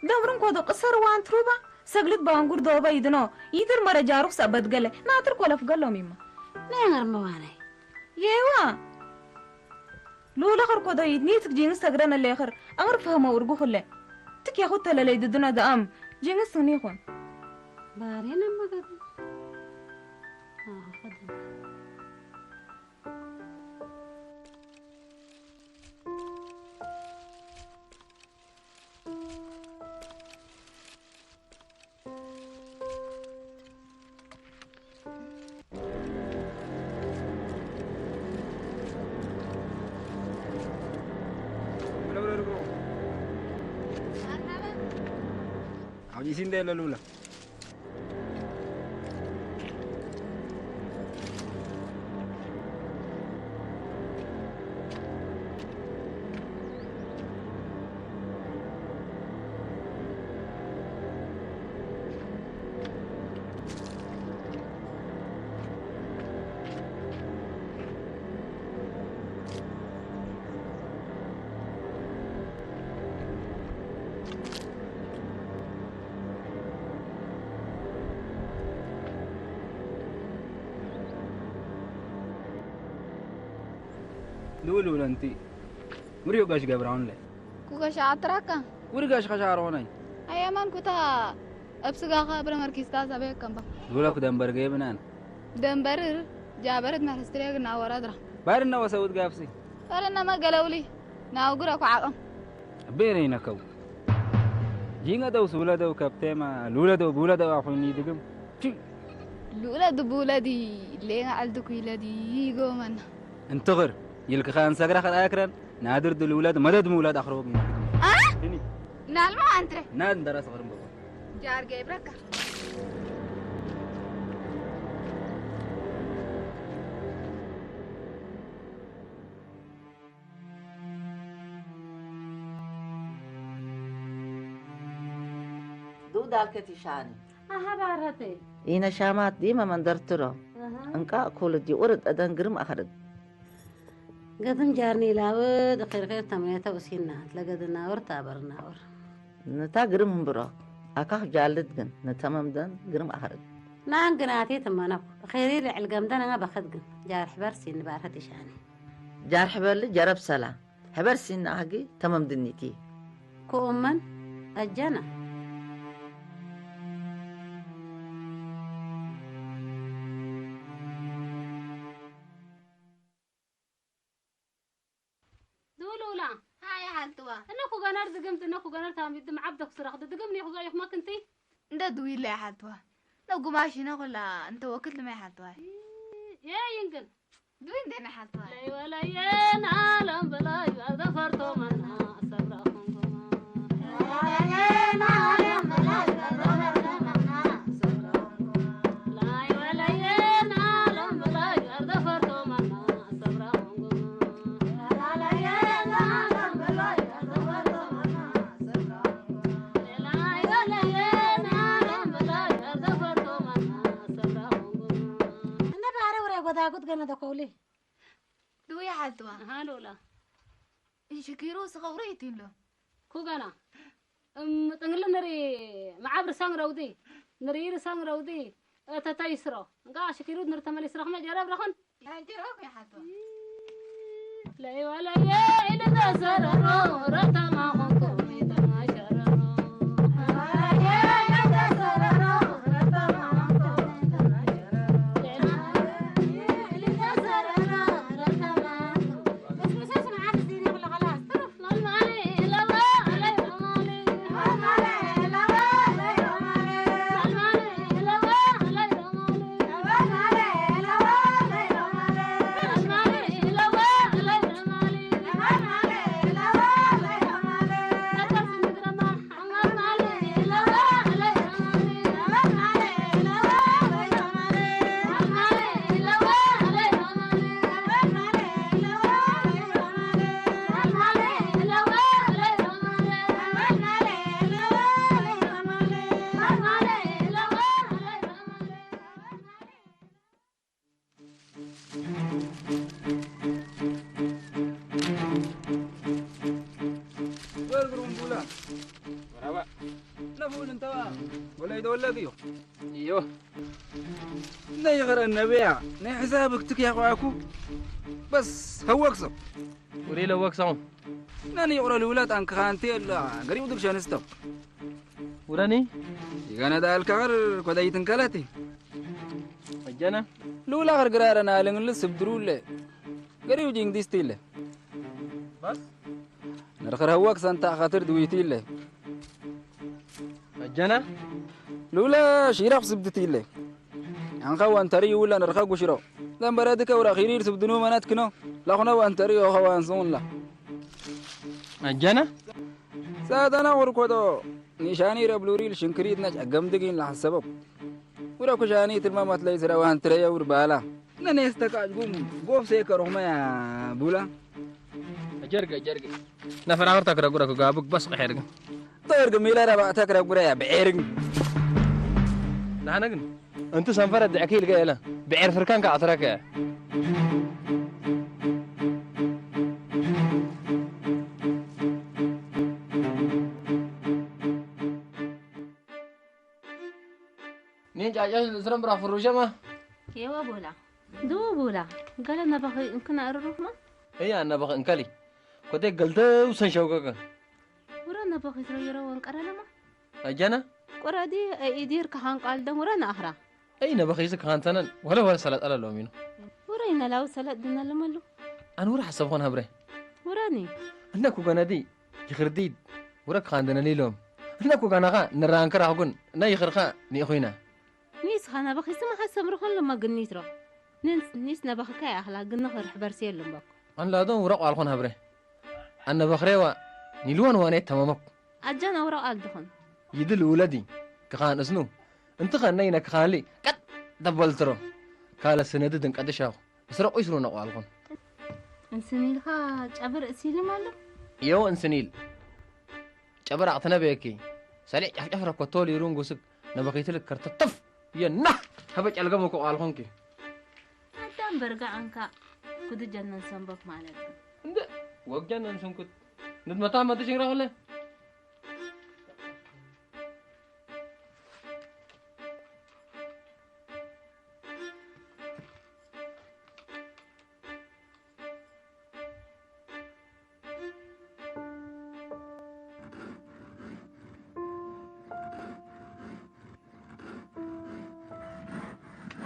ደብርን ኮዶ ቅሰር ዋንትሩባ ሰግልት ባንጉር ዶባ ይድኖ ይድር መረጃሩኽ ሰበት ገለ ናትር ኮለፍ ገሎም ይማ ነንገር መዋናይ የዋ ሉለ ኸር ኮዶ ይድኒ ትክ ጂንግስ ተግረነ ሌኸር ኣምር ፈህመ ውርጉ ኹለ ትክ ያኹት ተለለይ ድድነ ደኣም ጂንግስ ትግኒ ይኹን ባሬነ መገብ ኣብዚ ሲንደ የለ ልብላ ልውል ውለ እንቲ ውሪዮ ጋሽ ገብራውን ላይ ኩከሻ ኣትራካ ውሪ ጋሽ ከሻ ኣሮናይ ኣያማን ኩታ ኣብ ስጋኻ ብረ መርኪስታ ሰበ ከምባ ዱለኩ ደንበር ገይብናን ደንበር ጃበረት መርስትሪያ ግና ወራድራ ባርና ወሰውት ጋብሲ ባርና መገለውሊ ናውግረ ኩዓቐም ቤነ ይነከው ጂንገ ደው ስውለ ደው ከብቴማ ልውለ ደው ብውለ ደው ኣኹኒ ድግም ሉለ ድቡለ ዲ ሌና ኣልድኩ ይለ ዲ ይጎመና እንትኽር ይልክኻ እንሰግራ ኸርኣክረን ናድር ድልውለድ መደድ ምውለድ ኣኽረቡ ቢና አ? ድኒ ናልማ ኣንትረ ናድ እንደራስ ኸርምበ ጃርገ ይብረካ ዱዳልከ ቲሻኒ ኣሃ ባረተ ኢነ ሻማት ዲመ መንደርትሮ ኣሃ እንቃ ኩል ዲቁር ጠደን ግርም ኣኸርግ ገድም ጃርኒ ላወ ደኸርኸር ተምኔተ ኡሲና ለገድናወር ታበርናወር ንታ ግርም ህምብሮ ኣካኽ ጃልድ ግን ንተመምደን ግርም ኣኸርግ ናን ግናቴ ትመነኩ ኸይሪ ልዕል ገምደን ኣና በኸድ ግን ጃር ሕበር ሲን ባርኸት ይሻኒ ጃር ሕበርሊ ጀረብ ሰላ ሕበር ሲና ኣህጊ ተመምድኒቲ። ክኡመን ኣጀና። ዝውልውላ ሃይ ሓልትዋ እነ ኩገነር ዝግምት እነ ኩገነር ታሚት ድምዓብ ደኩስራኽ ድድግም ኔኹ ዛኢኹማ ክንትይ እንደ ድዊለ ሓልትዋ ነጉማሽነ ኩላ እንተ ወክል ድመይ ሓልትዋ የይንግን Duin dene haltwa. Lay wala yena lam balay arda farto manna sabra khongoma. Lay wala yena lam balay arda farto manna sabra khongoma. Anda bare ure goda gud gana da koli. Duya haltwa. Halula. Inshikiru sgawri itilo. Kugana. Em tengil neri maab resang raudi. Neri resang raudi. Tata isro. Nga shikiru neri tamali srah ma jarab rahon. Wërgrum bula. Marhaba. Naful inta. Wala ido wala giyo. Iyo. Nay ghara nabiya. Nay hisabuk tik ya kwaku. Bas hawakso. Uri la wakso. Nani yura lula tan khanti la. Gari uduk shanisto. Urani? Igana dal kagar kodai tinkalati. Ajana? Lula gargarana lenglu subdrule. Gariu jing distile. Bas? Narkhar hawak santa khatir duitile. Ajana? Lula shiraf subditile. Anka wantari wala narkha gushiro. Dan baradika ura khirir subdunu manat kino. La khuna wantari o khawan sunla. Ajana? Sadana urkodo. Nishani rabluril shinkrit naj agamdigin la hasabab. Ura kushani tilmamat lay sirawan treya ur bala. Nane stakaaj gum gof se karokma ya bula. Ajarga ajarga. Nafar awar takra gura ku gabuk bas xerga. Tawar ga mila raba takra gura ya berg. Nahana gin. Antu sanfara da'kil ga ela. Ber firkan ka atraka. Nin jaja srem bra furuja ma. Ewa bola. Du bola. Gala na bakhi inkna arrufma. እያ እነ በኸ እንከሊ ኮቴ ገልተው ሰንሸውገገ ውረ ነበኺ ትረይሮ ወንቀረለማ ኣጀና ቁረዲ ኢዲር ከሃንቃል ደም ውረ ንኣኽራ እይ ነበኺ ዝክ ሃንተነን ወለ ወለ ሰለጠ ኣለሎም ኢኑ ውረ ይነላው ሰለጥ ድነለመሉ ኣን ውረ ሓሰብኾን ሃብረ ውረኒ እነ ኩገነዲ ይኽርዲድ ውረ ክኻንደነኒ ኢሎም እነ ኩጋናኻ ንራንከራኽጉን እና ይኽርኻ ንኢኹይና ኒስ ኻና በኺ ስማ ሓሰምርኹን ለማ ግኒትሮ ኒስ ነበኽካ ያኽላ ግንኽር ሕበርሲ የሉም በኩ ኣን ላዶን ውረ ቋልኾን ሃብረ ኣነ በኽሬዋ ኒልወን ዋኔት ተመመኩ ኣጃን ኣውራው ኣልድኹን ይድል ውለዲ ክኻን እስኑ እንት ኸነይ ነክኻንሊ ቀጥ ደበልትሮ ካለ ስነድድ እንቀድሻኹ እስረ ቁይስሩ ነቋልኹን እንስኒልካ ጨብር እሲልም ኣሎ የው እንስኒል ጨብር ኣቕትነበየኪ ሰሊዕ ጨፍጨፍ ረኮቶ ሊሩን ጉስክ ነበኺትል ከርተተፍ የና ሀበ ጨልገም እኮ ቋልኹንኪ ኣዳም በርጋ ኣንካ ኩድ ጀነን ሰንበክ ማለት ነው እንደ ወግጃን እንስንኩት ንድመታ መተሽንግራ ኸለ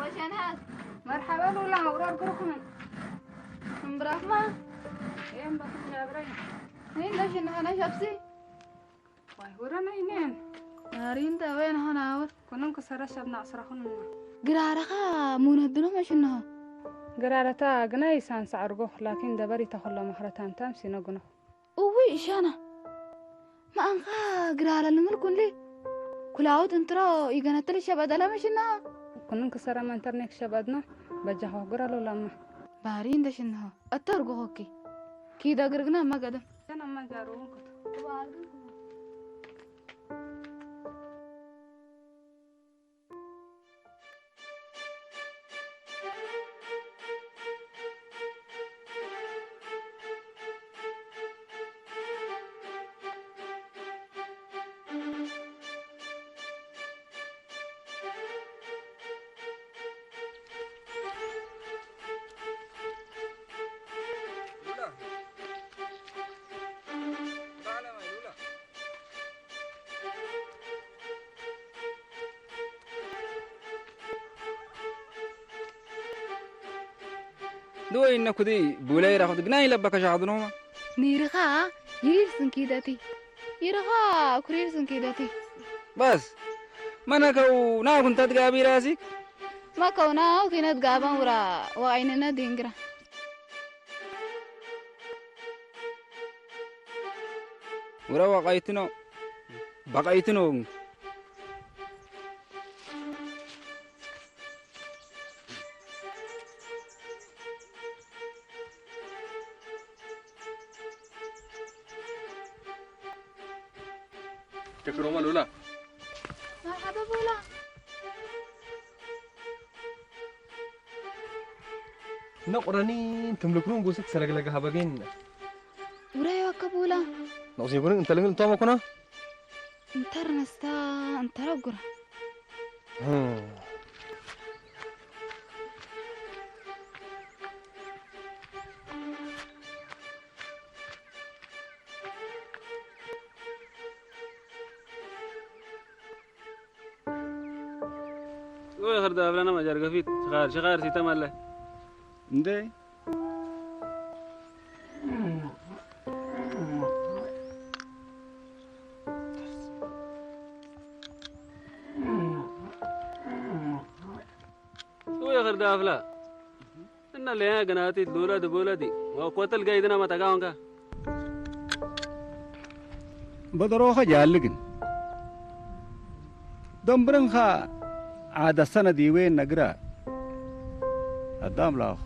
ወሸናት መርሓባ ሉላ ውራድ ግርኹምን እምብራኽማ እየም በክጃብረይ ነይ ለሽናሃና ሸብሲ ዋይ ወረና ይኔን ናሪን ተበን ሆናውት ኩንን ክሰረ ሸብና ዕስራኹን ግራረኻ ሙነድኖ መሽንሆ ገራረታ ግናይ ሳንሳ ዕርጎ ላኪን ደበር ይተኸሎ መኽረታንታም ሲነግኖ እውይ እሻና መኣንኻ ግራ ለልምል ኩንሊ ኩላውት እንትሮ ይገነትል ሸበደለ መሽና ኩንን ክሰረ መንተርኔክ ሸበድና በጃ ሆግር ኣሎላማ ባሪ እንደ ሽንሆ እተርጎኾኪ ኪደ ግርግና መገደም ተናማ ጃሩ ኩት ንወይ እነኩዲ ብውለይ ራኹት ግና ይለበከ ሻኽድኖማ ኒርኻ ይሪር ስንኪደቲ ይርኻ ኩሪር ስንኪደቲ በስ መነከው ናኹን ተትጋቢ ራሲ መከውና ኪነት ጋባን ውራ ወቃይንነ ዲንግራ ውራ ወቃይትኖ በቃይትኖ تكرم الأولى. مرحبا بولا. نقرني تملكون قوسك سلقلق هبقين. وريو كبولا. نقصي يقولون انت لقل انتو مكونا؟ انتر نستا انتر قرا. ወይ ኸርዳ ኣብላና ማጃር ገፊት ሽኻር ሽኻር ሲተም ኣለ እንደ ወይ ኸርዳ ኣፍላ እና ለያ ገናቲ ሉላ ድቦላቲ ወኮተል ጋይድና መታጋ ወንካ በደሮኸ ጃልግን ደንብርንኻ ዓደ ሰነድ ይዌን ነግራ ኣዳም ላኹ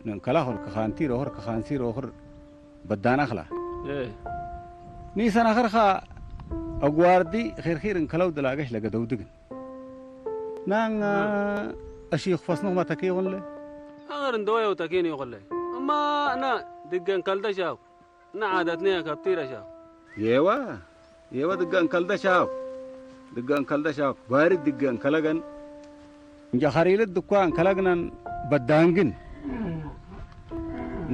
ንንከላኹል ክኻንቲ ሮኽር ክኻንሲ ሮኽር በዳናኽላ ኒሰናኽርኻ ኣጓርዲ ኺርኺር እንከለው ድላገሽ ለገደውድግን ናን ኣሽዩኽ ፈስኖኽማ ተኪ ይኹንለ ኣር እንደወየው ተኪን ይኹንለ እማ እና ድገን ከልደሻው እና ዓዳትነ ከብቲ ረሻው የዋ የዋ ድገን ከልደሻው ድገን ከልደሻው ባሪ ድገን ከለገን እንጃ ኸሪልት ድኳ እንከለግነን በዳንግን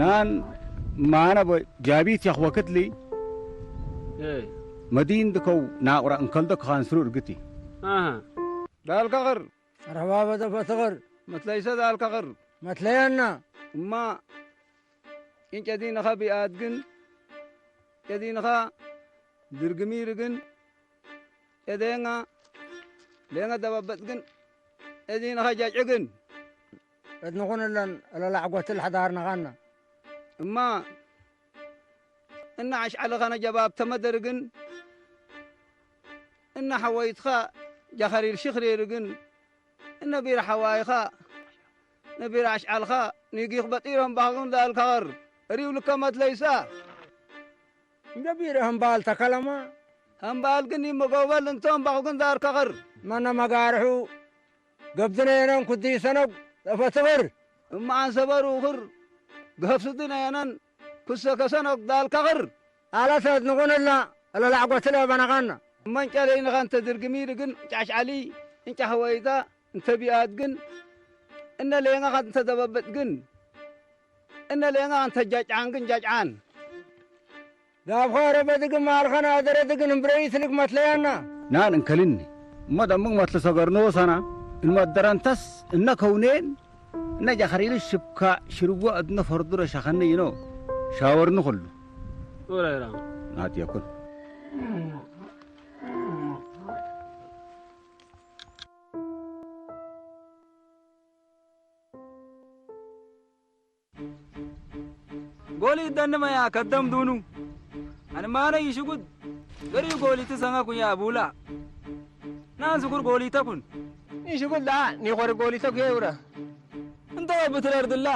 ናን ማነ ቦይ ጃቢት ያኽወክትሊ። መዲን ድከው ናቑራ እንከልዶ ክኻን ስሩ እርግቲ። ዳልካ ቕር። መርሐባ በደ ፈትቕር። መትለይሰ ዳልካ ቕር። መትለየና። እማ ጭንጨዲንኻ ቢኣድግን ጨዲንኻ ድርግሚ ርግን ጨደንጋ ሌንገ ደበበጥግን ጨዲንኻ ጃጭግን። እድንኹንለን እለላዕጎትል ሐዳርነኻና። እማ እነ አሽዓልኻ ነጀባብ ተመደርግን እነ ሐወይትኻ ጃኸሪል ሽኽሪርግን እነ ቢራ ሐዋይኻ ነቢራ አሽዓልኻ ኒጊኽ በጢር ህምባኽግን ዳልካኸር እሪው ልከመት ለይሳ። እንደ ቢራ ህምባል ተከለማ። ህምባል ግን ይመጎበል እንተ ህምባኽግን ዳርካኸር። መነ መጋርሑ ገብድነ የነን ኩዲ ሰነግ ተፈትኽር። እማ አንሰበር ውኽር ገፍስድነ የነን ኩሰከ ሰነግ ዳልካኸር። አለሰት ንኹንላ እለላዕጎትለ በነኻና። እመ እንጨ ለይንኻ እንተ ድርግሚ ርግን እንጫ አሽዓሊ እንጫ ሐወይታ እንተ ቢኣት ግን እነ ሌንጋኻ እንተ ደበበጥ ግን እነ ሌንጋኻ እንተ ጃጭዓን ግን ጃጭዓን። ዳብኻ ረበ ድግም አልኸን አደረ ድግን እምብረይ ስልግ መትለያና። ናን እንከልኒ እመ ደምግ መትለ ሰገርኖ ሰና እንመደረንተስ እነ ከውኔን እነ ጃኸሪል ሽብካ ሽርወ እድነ ፈርዱረ ሸኸነ ይኖ ሻወርኒ ኩሉ። ኦራይራ። ናት የኩን። ጎሊ ደንመያ ከደም ዱኑ። አንማነ ይሽጉድ ገሪ ጎሊት ሰንጋ ኩኛ ቡላ። ናን ዝኩር ጎሊተ ኩን። ይሽጉድ ዳ ኒኾር ጎሊተ ኩየ ውረ። እንተ ብትረር ድላ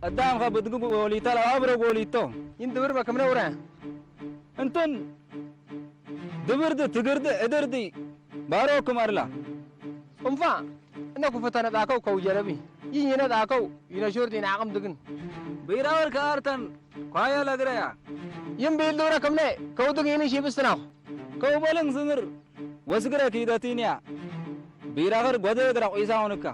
አዳም ኸ ብድግ ጎሊተ ለአብረ ጎሊቶ። ይን ድብር በክምነ ውረ። እንትን ድብርድ ትግርድ ዕድርድ ባሮኩም አርላ። ቁንፋ እነ ኩፍተ ነጣከው ከው ጀረቢ ይህ ይነጣከው ይነሹርድ ይናቅም ድግን። ብይራወር ከአርተን ኳያ ለግረያ። ይም ብይል ድብረ ክምነ ከው ድግ ይንሽ ይብስትናኹ። ከው በልን ዝምር ወስግረ ኪደቲንያ። ብይራኸር ጓደ ግራ ቁይሳ ሆንካ።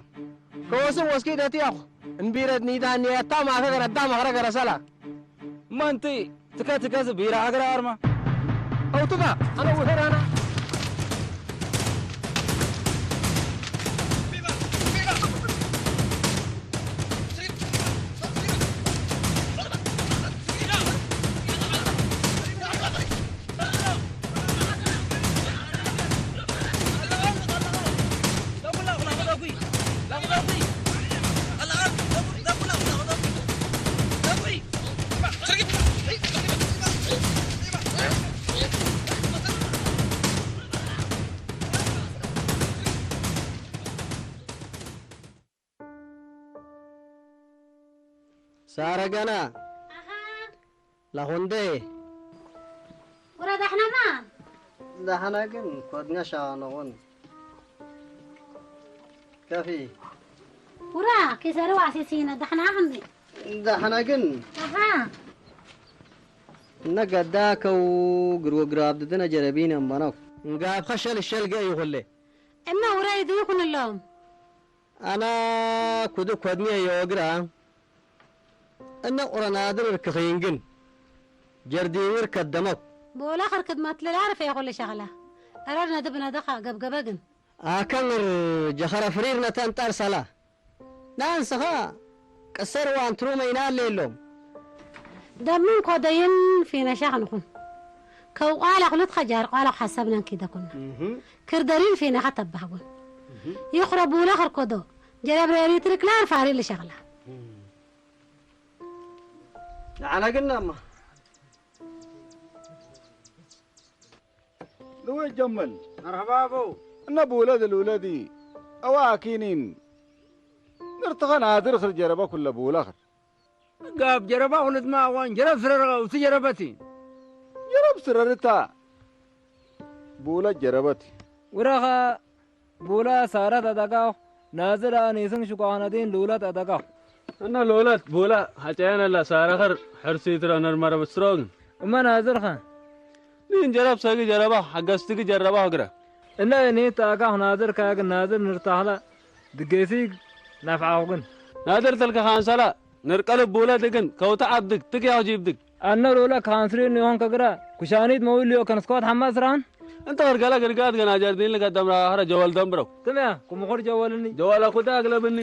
ከወስን ወስኪደቲ ያኹ እንቢረት ኒዳ ኒረታ ማኸ ገረዳ ማኸረ ገረሰላ። ማንቲ ትከ ትከስ ቢራ አግራ አርማ። አውቱማ አነ ውሄራና። ሳረገና አኻ። ላኹንደ። ወረ ዳሕናማ። ዳሕና ግን ኮድኛ ሻኖኹን። ከፊ። ውራ ኪሰሪ ዋሲሲነ ዳሕና ክንዲ። ዳሕና ግን። አኻ። እነ ገዳ ከው ግርወ ግራብ ድድነ ጀረቢነ እምበነው። እንጋብ ኸሸል ሸልገ ይኹሌ። እነ ውረ ይድይኹንሎም። አና ኩዱ ኮድኒ የወግራ እነ ቁረናድር እርክኺን ግን ጀርዲዊር ከደመው። ቦላ ኸር ክድመት ልላርፍ የኹል ሸኽላ እረር ነድብ ነደኻ ገብገበ ግን። አከምር ጀኸረ ፍሪር ነተንጠር ሰላ ናንስኻ ቅሰር ዋንትሩ መይና ሌሎም። ደምን ኮደይን ፊነሻ ክንኹን። ከውቋላ ኩልትኸ ጃር ቋላ ሓሰብናን ኪደኩና። እህ። ክርደሪን ፊነኻ ተባህጉን። እህ። ይኽረ ቡላ ኽርኮዶ። ጀረብሬሪ ትርክላር ፋሪ ልሸኽላ። ንዓና ግናማ። ልወ ጀመል። መርሐባ አቦ። እነ ቡለድ ልውለዲ። አዋ አኪኒን። ንርትኸን አድር ኽር ጀረበ ኩለ ቡላ ኽር። ጋብ ጀረባ ኩልትማ አዋን ጀረብ ስረረጋ ውስቲ ጀረበቲ። ጀረብ ስረርታ ቡላ ጀረበት። ውራኻ ቡላ ሳረት አጠቃኹ ናዝር አኔስን ሽቋኽነቴን ልውለት አጠቃኹ። እና ልውለት ቡላ ሐጨየን አላ ሳረኸር ሕርሲትረ ነርመረ ብስሮግን። እመ ናዝርኸ። ኒን ጀረብ ሰጊ ጀረባ ሐገስትጊ ጀረባ ግረ። እነ እኔ ተአቃኽ ናዝር ካግን ናዝር ንርታኽላ ድጌሲግ ናፍዓኹግን። ናዝር ተልከ ኻንሰላ ንርቀልብ ቡለ ድግን ከውተ ዐብድግ ትክ ያው ጂብድግ። ኣነ ሮላ ካንስሪ ኒሆን ከግራ ኩሻኒት መውልዮ ከንስኮት ሓማ ስራን። እንተ ኸርገላ ገርጋት ገና ጀርዲን ልቀደም ራ ኸረ ጀወል ደምብረው። ትምያ ኩምኹር ጀወልኒ። ጀወል ኣኩዳ ኣግለብኒ።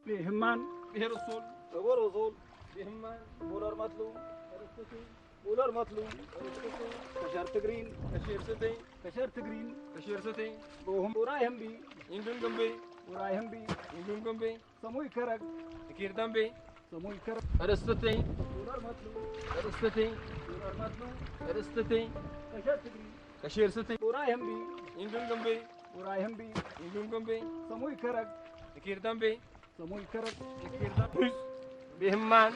ቢህማን ብሄር ሶል እጎር ሶል ቢህማን ቡለር መትሉ ቡለር መትሉ ከሸር ትግሪን ከሸር ስትይ ከሸር ትግሪን ከሸር ስትይ ቡራይ ህምቢ ኢንዱን ግንቢ ቡራይ ህምቢ ኢንዱን ግንቢ ሰሙይ ከረግ እኪር ደምቢ ሰሙይ ከረግ ርስትይ ቡለር መትሉ ርስትይ ቡለር መትሉ ርስትይ ከሸር ትግሪን ከሸር ስትይ ቡራይ ህምቢ ኢንዱን ግንቢ ቡራይ ህምቢ ኢንዱን ግንቢ ሰሙይ ከረግ እኪር ደምቢ ሰሙይ ከረግ እኪር ደምቢ ቢህማን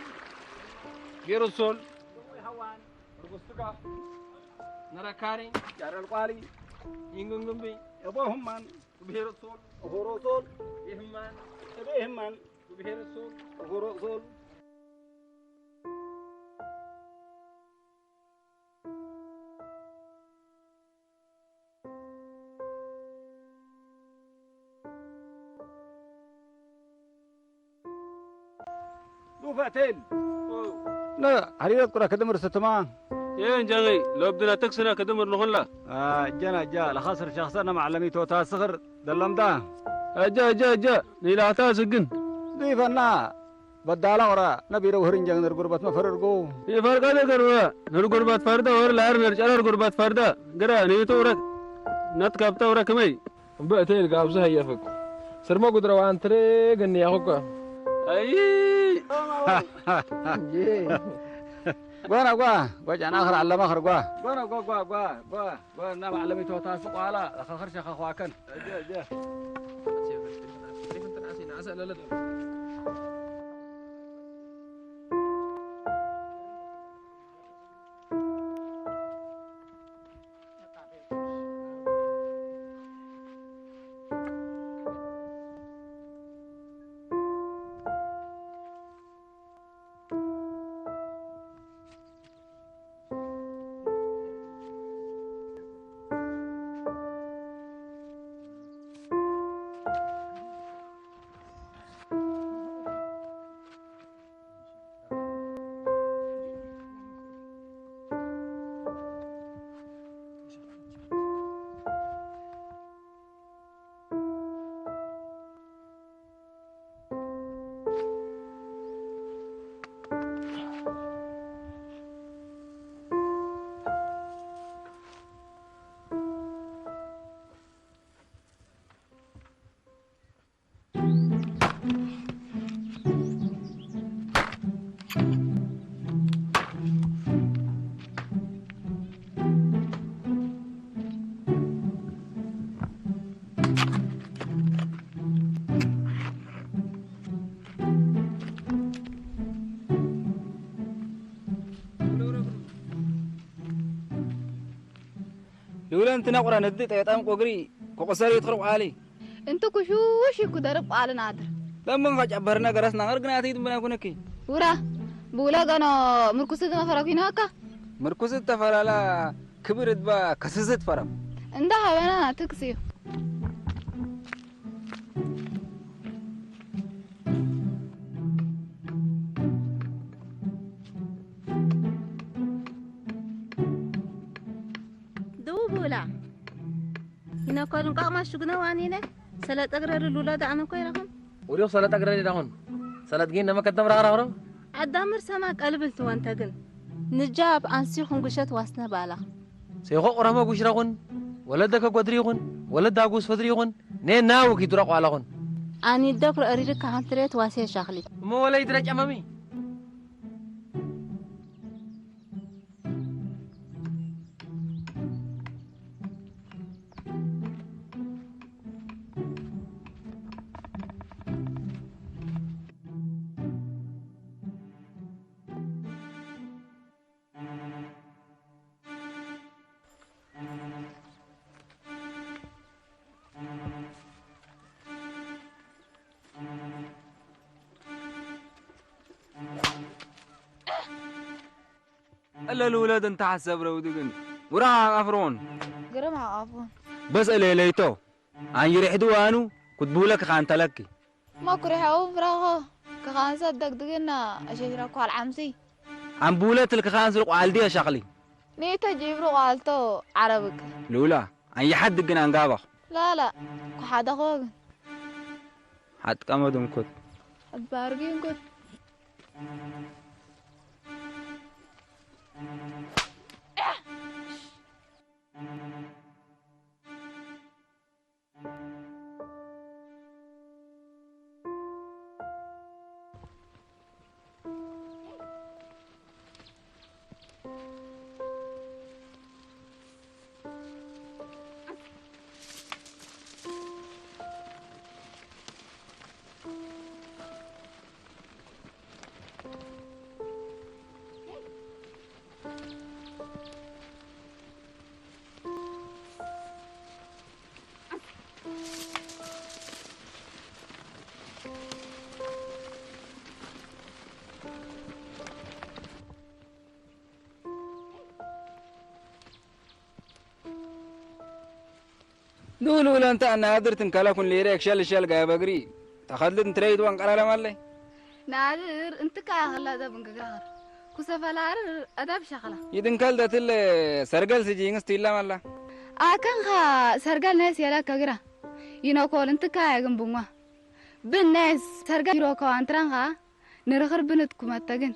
ጌሩሶል ሰሙይ ሐዋን ርጉስቱጋ ነረካሪ ጃረል ቋሊ ኢንዱን ግንቢ እቦ ህማን ብሄር ሶል ኦሆሮ ሶል ቢህማን እቤ ህማን ብሄር ሶል ኦሆሮ ሶል ዱፈቴል ነ ሐሪረት ቁራ ከደምር ስትማ ኤን ጀገይ ሎብድና ተክስና ከደምር ንኹላ ጀና ጃ ለኻስር ሸኽሰና ማዕለሚቶ ታስኽር ደለምዳ ኣጃ ኣጃ ኣጃ ንኢላታ ስግን ዱይፈና በዳላ ቁራ ነቢረ ውህር እንጀግ ንርጉርበት መፈርርጉ ይፈርቀ ነገር ንርጉርበት ፈርደ ወር ላር ነርጨረር ጉርበት ፈርደ ግረ ንይቱ ውረክ ነትከብተ ውረክመይ እምበእተይል ጋብዙ ሀየፍክ ስርመ ጉድረዋን ትሬ ገንያኹ እኳ። ኣይ ጓና ጓ ጓጫና ኽር ዓለማ ኽር ጓ ጓና ጓ ጓ ጓ ጓ ጓ ጓ እና ማዕለሚቶታ ስቋላ ኸኽር ሸኸኽዋከን እጀ እጀ ልውለ እንትና ቁራ ነዲ ጠየጣም ቆግሪ ኮቆሰሪ ትኽርብ ዓሊ እንት ኩሹሽ ይኩ ደርብ ቃልን ኣድር ለምን ኸጨበርና ገረስና ኸር ግናት ይድምና ኩነኪ ውራ ብውላ ገኖ ምርኩስ ዝመፈረኩ ይነወካ ምርኩስ ተፈላለ ክብር እድባ ከስስት ፈረም እንዳ ሀበና ትክስ እዩ ደው ብላ ይነኮልን ቋቕማ ሽጉነ ዋኒነ ሰለጠግረሪ ሉላ ዳዕመ ኮ ይረኹም ወዲኹ ሰለጠግረሪ ዳኹን ሰለጥ ግን ነመከተም ራራሮ ኣዳምር ሰማ ቀልብል ትወንተ ግን ንጃብ ኣንሲኹም ጉሸት ዋስነ ባላኽ ሴኾ ቁረመ ጉሽረኹን ወለደከ ጎድሪኹን ወለዳ ጉስ ፈድሪኹን ኔና ውኪ ድረቋ ኣለኹን ኣኒ ደብሮ እሪርካ ኸንትሬት ዋሴ ሻኽሊ እሞ ወለይ ድረ ጨመሚ እለ ልውለድ እንተ ሓሰብ ረውዲ ግን ውራ ኣፍሮን ግርም ሓቃፉን በስ እለ ለይቶ ኣንጅሪሕ ድዋኑ ክትብውለክ ኻንተለኪ መኩሪሕ ኣው ብራኾ ክኻንሰት ደግድግና ኣሸሽረኳል ዓምሲ ኣንብውለት ልክኻን ስርቁ ኣልዲ ኣሻኽሊ ኒተ ጂብሩ ቋልቶ ዓረብክ ልውላ ኣንይሓድግ ግን ኣንጋባኹ ላላ ኩሓደኾ ግን ሓጥቀመ ድንኩት ኣባርጊ እንኩት ሉሉለ እንተ ኣናድር ትንከለኩን ሊሬክ ሸል ሸል ጋበግሪ ተኸድልት እንትረይት ወንቀራለም ኣለይ ናድር እንትካ ያኸላ ደብ እንግጋኸር ኩሰፈላርር ኣዳብ ሸኸላ ይድንከል ደትል ሰርገል ስጂንግስ ትይለም ኣላ ኣከንኻ ሰርገል ነስ የለከ ግራ ይነኮል እንትካ ያግን ብንዋ ብነስ ሰርገል ይሮከዋ እንትራንኻ ንርኽር ብንትኩመተግን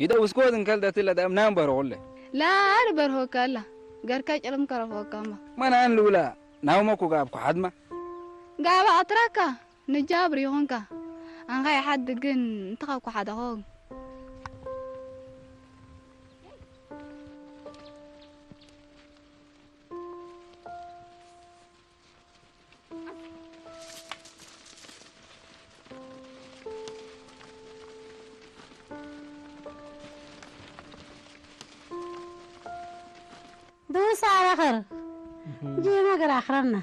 ይደ ውስኮ ድንከል ደትል ኣዳብ ናም በርኹለ ላር በርሆከላ ገርካ ጭልም ከረፎካማ መናን ልውላ ናውመኩ ጋብኩ ሓድማ ጋባ ኣትራካ ንጃብር ይኹንካ ኣንኻ ይሓድ ግን እንትኻኩ ሓደኾ دوس آخر جينا قراخرنا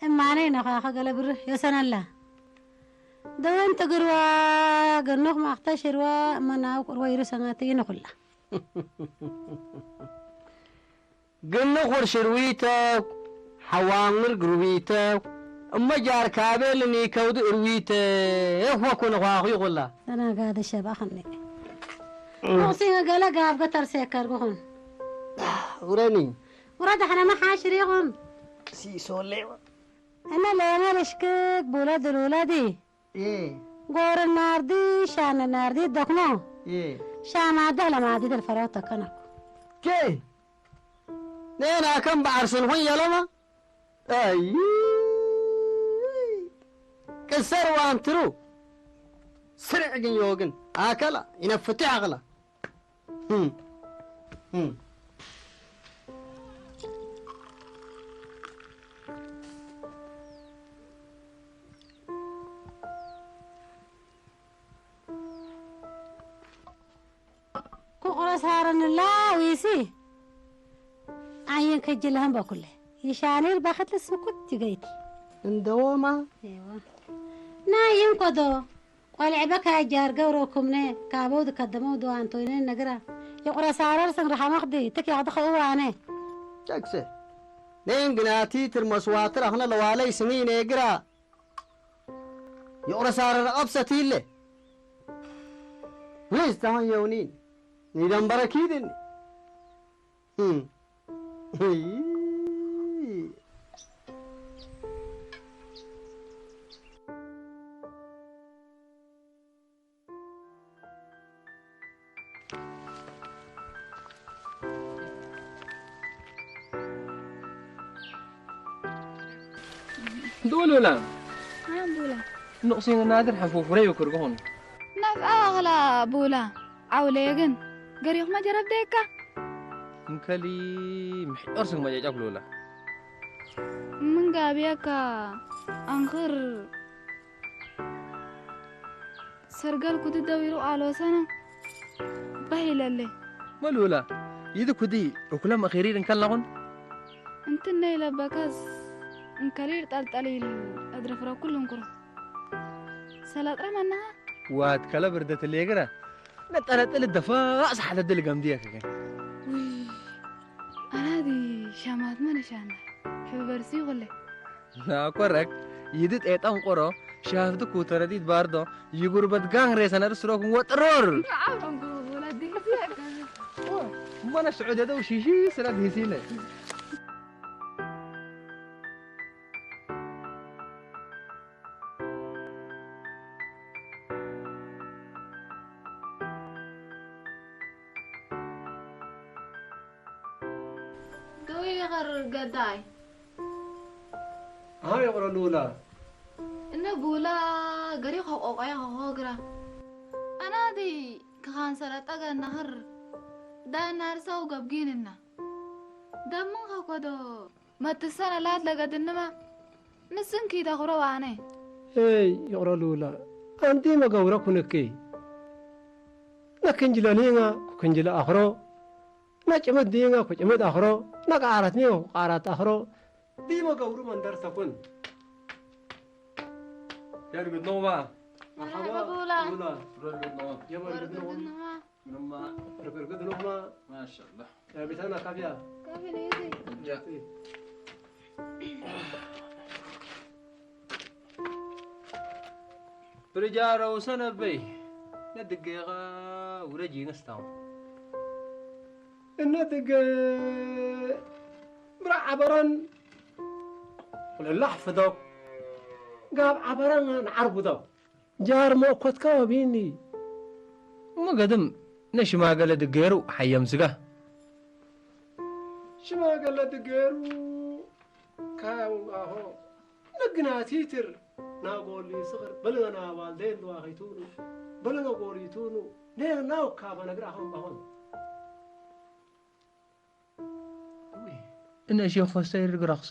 እማነይ ነዃ ኸገለ ብርህ የሰነላ ደወን ትግርዋ ገኖኽ ማኽተ ሽርዋ እመናው ቁርወ ይሩ ሰናተ ይነኹላ ግንኹር ሽርዊተኩ ሓዋንጉር ግርዊተኩ እመ ጃርካቤልኒ ከውዲ እርዊተ የኽወኩ ነዃኹ ይኹላ ሰናጋደ ሸባኽኒ ኖኽሲ ገለ ጋብ ገተር ሴከር ግኹን ውረኒ ውረ ዳሕነ መሓሽር ይኹን ሲሶሌዋ እነ ለየመ ልሽክክ ቡለ ድሉለ ዲ እ ጎረ ናርዲ ሻነ ናርዲ ደክሞ እ ሻማ ደህለ ማዲ ደል ፈረው ተከነኩ ኬ ኔና ከም በዓር ስንኹን የለማ ኣይ ቅሰር ዋንትሩ ስርዕ ግን ዮግን ኣከላ ይነፍትሕ ኣኸላ ኩቕረ ሳረንላ ዊሲ ኣየን ከጅለህን በኩለ ይሻኒር ባኸትለ ስኩት ይገይቲ እንደወማ ናይን ኮዶ ቆልዕ በካ ጃር ገብረኩምነ ካበው ድከደመው ድዋንቶይነ ነግራ ይቑረ ሳረር ስንግሪ ሓመኽዲ ትክ ያኽዲ ኸእዋነ ጨክሰ ኔን ግናቲ ትርመስዋትር ኣኽነ ለዋለይ ስኒ ነግራ ይቑረ ሳረር ቐብሰት ይለ ዊዝ ተኸን የውኒን ኒደንበረ ኪድኒ ዱሉላ ኣንቡላ ንቕሲን ናድር ሓፉፍረይ ይክርግኹን ናፍኣ ኣኽላ ቡላ ዓውለየ ግን ገሪኹማ ጀረብ ደየካ እንከሊ ምሕጦር ስግ መጫጫ ክሉላ ምን ጋብየካ ኣንኽር ሰርገል ኩዲ ደዊሩ ኣልወሰነ ባህ ኢለለይ መሉላ ይዲ ኩዲ እኩለ መኺሪር እንከልናኹን እንትነ ኢለበከስ እንከሊር ጠልጠሊል እድረፍረ ኩሉ እንኩሮ ሰላጥረ መናሃ ዋት ከለ ብርደት ሌግረ ነጠረጥል ደፋ ሳሕተ ድል ገምድየ ከገን ሻና ሕበርሲ ይኹለ ናኮረክ ይድ ጤጠን ቆሮ ሻፍት ኩተረዲት ባርዶ ይጉርበት ጋን ሬሰነር ስሮክን ወጥሮር እሞነ ስዑደ ደው ሽሺ ስለ ድሂሲነ ዶ ይቐር ገዳይ ኣሃ ይቕረ ሉላ እነ ጉላ ገሪ ኸቆቆያ ኸኸግራ ኣናዲ ክኻን ሰለጠ ገናኽር ዳናርሰው ገብጊንና ደምን ኸኮዶ መትሰነ ላት ለገድንማ ንስን ኪደኽሮ ዋነ ይ ይቕረ ሉላ ኣንቲ መገብረ ኩንኪ ነክንጅለ ኒንጋ ኩክንጅለ ኣኽሮ ነጭምት ኒንጋ ኩጭምት ኣኽሮ ነቃዓረት ኒንጋ ኩቃዓረት ኣኽሮ ዲመ ገብሩ መንደር ተኩን። Gör gud nova. Merhaba Bula. Bula. Gör gud nova. Gör gud nova. Numa. Gör gud nova. Mashallah. Ya bitana kafia. Kafe ne yake? Ja. Prijar Hussein Bey. Ne digga wure jinas tawo. እነትገ ብራ ዓበራን ቁልላሕ ፍደው ጋብ ዓበራን ንዓርጉደው ጃር መእኮትካ ወቢኒ እሞ ገድም ነሽማገለ ድገሩ ሓየም ስጋ ሽማገለ ድገሩ ካያው ኣሆ ነግናቲትር ናጎሊ ስኽር በልገና ባልዴን ድዋኺቱኑ በልገ ጎሪቱኑ ኔር ናው ካበ ነግር ኣኸም ኣኸም እነሺ ኾስተይ ርግራኽሲ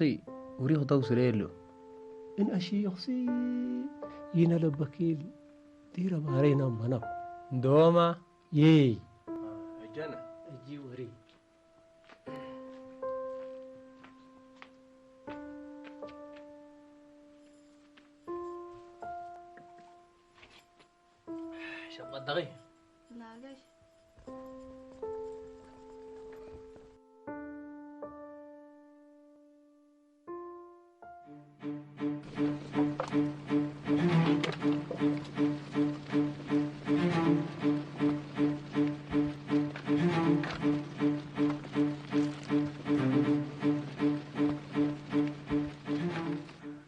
ውሪኽ ደው ስለ የሉ እነሺ ኽሲ ይነለበኪል ዲረ ባሬና መናው Ndoma. ይይ Ajana. እጂ ወሪ ሸቀዳኺ ላገሽ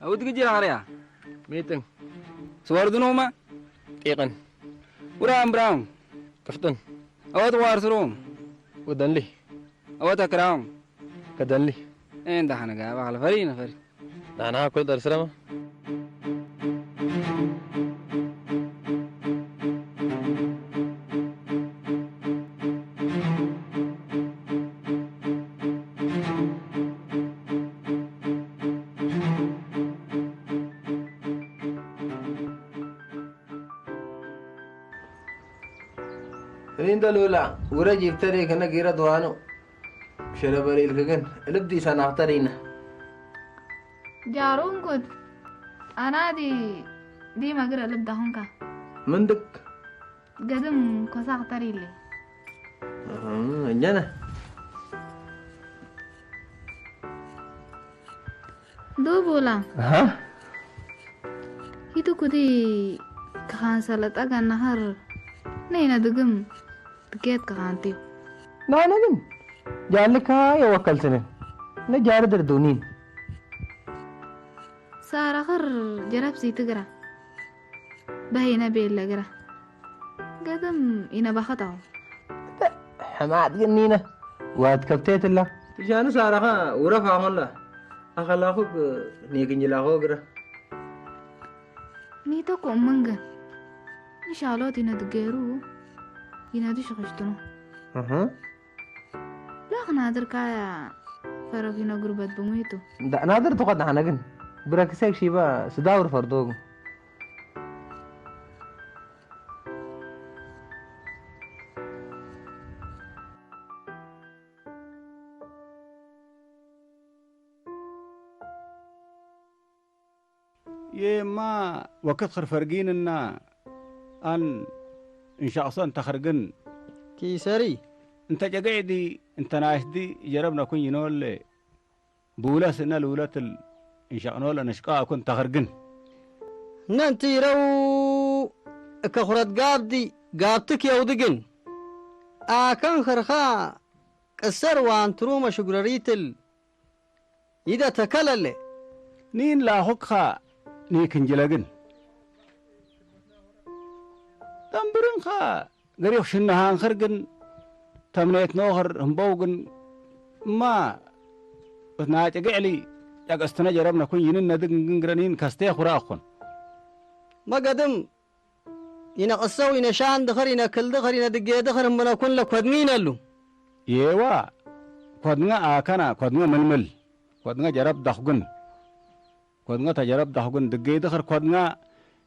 Awit gijira hariya. Meeting. Suwar dunuma. Tiqan. Ura ambraun. Kaftan. Awat war surum. Udanli. Awat akraun. Kadanli. Enda hanaga bakal fari na fari. Dana kul dar sirama. ሪንደ ሉላ ውረጅ ይብተሬ ከነ ጊረ ድዋኑ ሸረበሪ ኢልክ ግን ልብዲ ሰናኽተር ኢነ ጃሩን ኩድ ኣናዲ ዲ መግረ ልብዳ ሁንካ ምንድክ ገድም ኮሳኽተር ኢለ እኛነ ዱቡላ ሂቱ ኩዲ ክኻን ሰለጠ ገናኸር ነይነ ድግም ትኬት ክኻንቲዩ ናነ ግን ጃልካ የወከልትንን ነጃሪ ድርዱኒን ሳራኸር ጀረብ ሲትግራ በሂነ ቤለ ግራ ገድም ኢነ ባኸታው ሕማት ግኒነ ዋት ከብቴትላ ትሻኒ ሳራኻ ውረፍ ኣኾላ ኣኸላኹ ኔግንጅላኾ ግረ ኒተኮ እምንገ ንሻሎት ይነድገሩ ይነዱ ሽኽሽትኖ ላኽ ናድርካያ ፈረፍ ይነግሩበት ብሙይቱ ናድር ትኾ ዳሕነ ግን ብረክሰክ ሺባ ስዳውር ፈርዶጉ የማ ወክት ኽርፈርጊንና ኣን እንሻቕሶ እንተ ኽርግን ኪሰሪ እንተ ጨገዕዲ እንተ ናሽዲ ጀረብ ነኩን ይኖለ ብውለስ እነ ልውለትል እንሸቅኖለ ንሽቀ ኣኩን ተኽርግን። ነንቲረው እከ ኹረት ጋብዲ ጋብትክ የውድግን። ኣከን ኽርኻ ቅሰር ዋንትሩ መሽጉረሪትል ይደ ተከለለ። ኒን ላኹክኻ ኒክንጅለግን። ተንብርንኻ ገሪኽ ሽንሃንኽር ግን ተምኔት ኖኽር ህምበው ግን እማ እትና ጭግዕሊ ጨቀስትነ ጀረብነ ኩን ይንን ነድግ ግን ግረኒን ከስቴ ኹራ እኹን። መገድም ይነ ቅሰው ይነ ሻን ድኽር ይነ ክል ድኽር ይነ ድጌ ድኽር እምብነ ኩን ለኮድኒ ይነሉ። የዋ ኮድኛ ኣከና ኮድኛ ምልምል ኮድኛ ጀረብ ዳኹግን። ኮድኛ ተጀረብ ዳኹግን ድጌ ድኽር ኮድኛ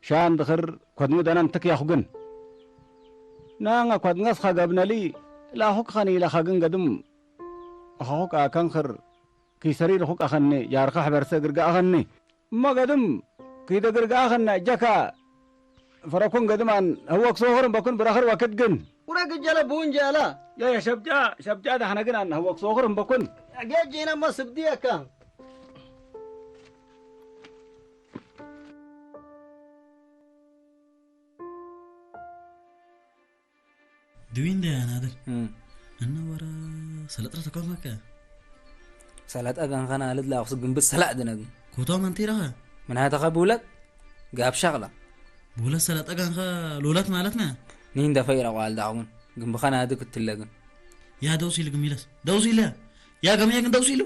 ሻን ድኽር ኮድኛ ደነን ትክ ያኹግን። ናኛ ኮድኛ ስኻ ገብነሊ ላኹክ ኸኒ ለኸግን ገድም ኸኹክ ኣከንኽር ኪሰሪ ርኹቅ ኣኸኒ ጃርኸ ሕበርሰ ግርጋ ኣኸኒ። እሞ ገድም ኪደ ግርጋ ኣኸኒ እጀካ ፈረኩን ገድም ኣን ህወክ ሶኽር እምበኩን ብረኽር ወክድ ግን። ቁረ ግጀለ ቡንጀለ። ያ ያ ሸብጃ ሸብጃ ዳህነ ግን ኣን ህወክ ሶኽር እምበኩን። ጌጅ ኢነሞ ስብድየካ። ድዊን ደያ ናድር እም። እነ ወረ ሰለጥረ ተኮርነከ ሰለጠ ገንኸና ልድ ላክሱ ግንብት ሰላዕ ድነግ ኮቶም ኣንቲ ረኸ ምናተኸ ብውለት ጋብ ሻቕላ ብውለት ሰለጠ ገንኸ ልውለት ማለትና ኒን ደፈ ይረቋል ዳውን ግንብኸና ድክ ትለግን ያ ደውስ ኢሉ ግሚለስ ደውስ ኢለ ያ ገምየ ግን ደውስ ኢሉ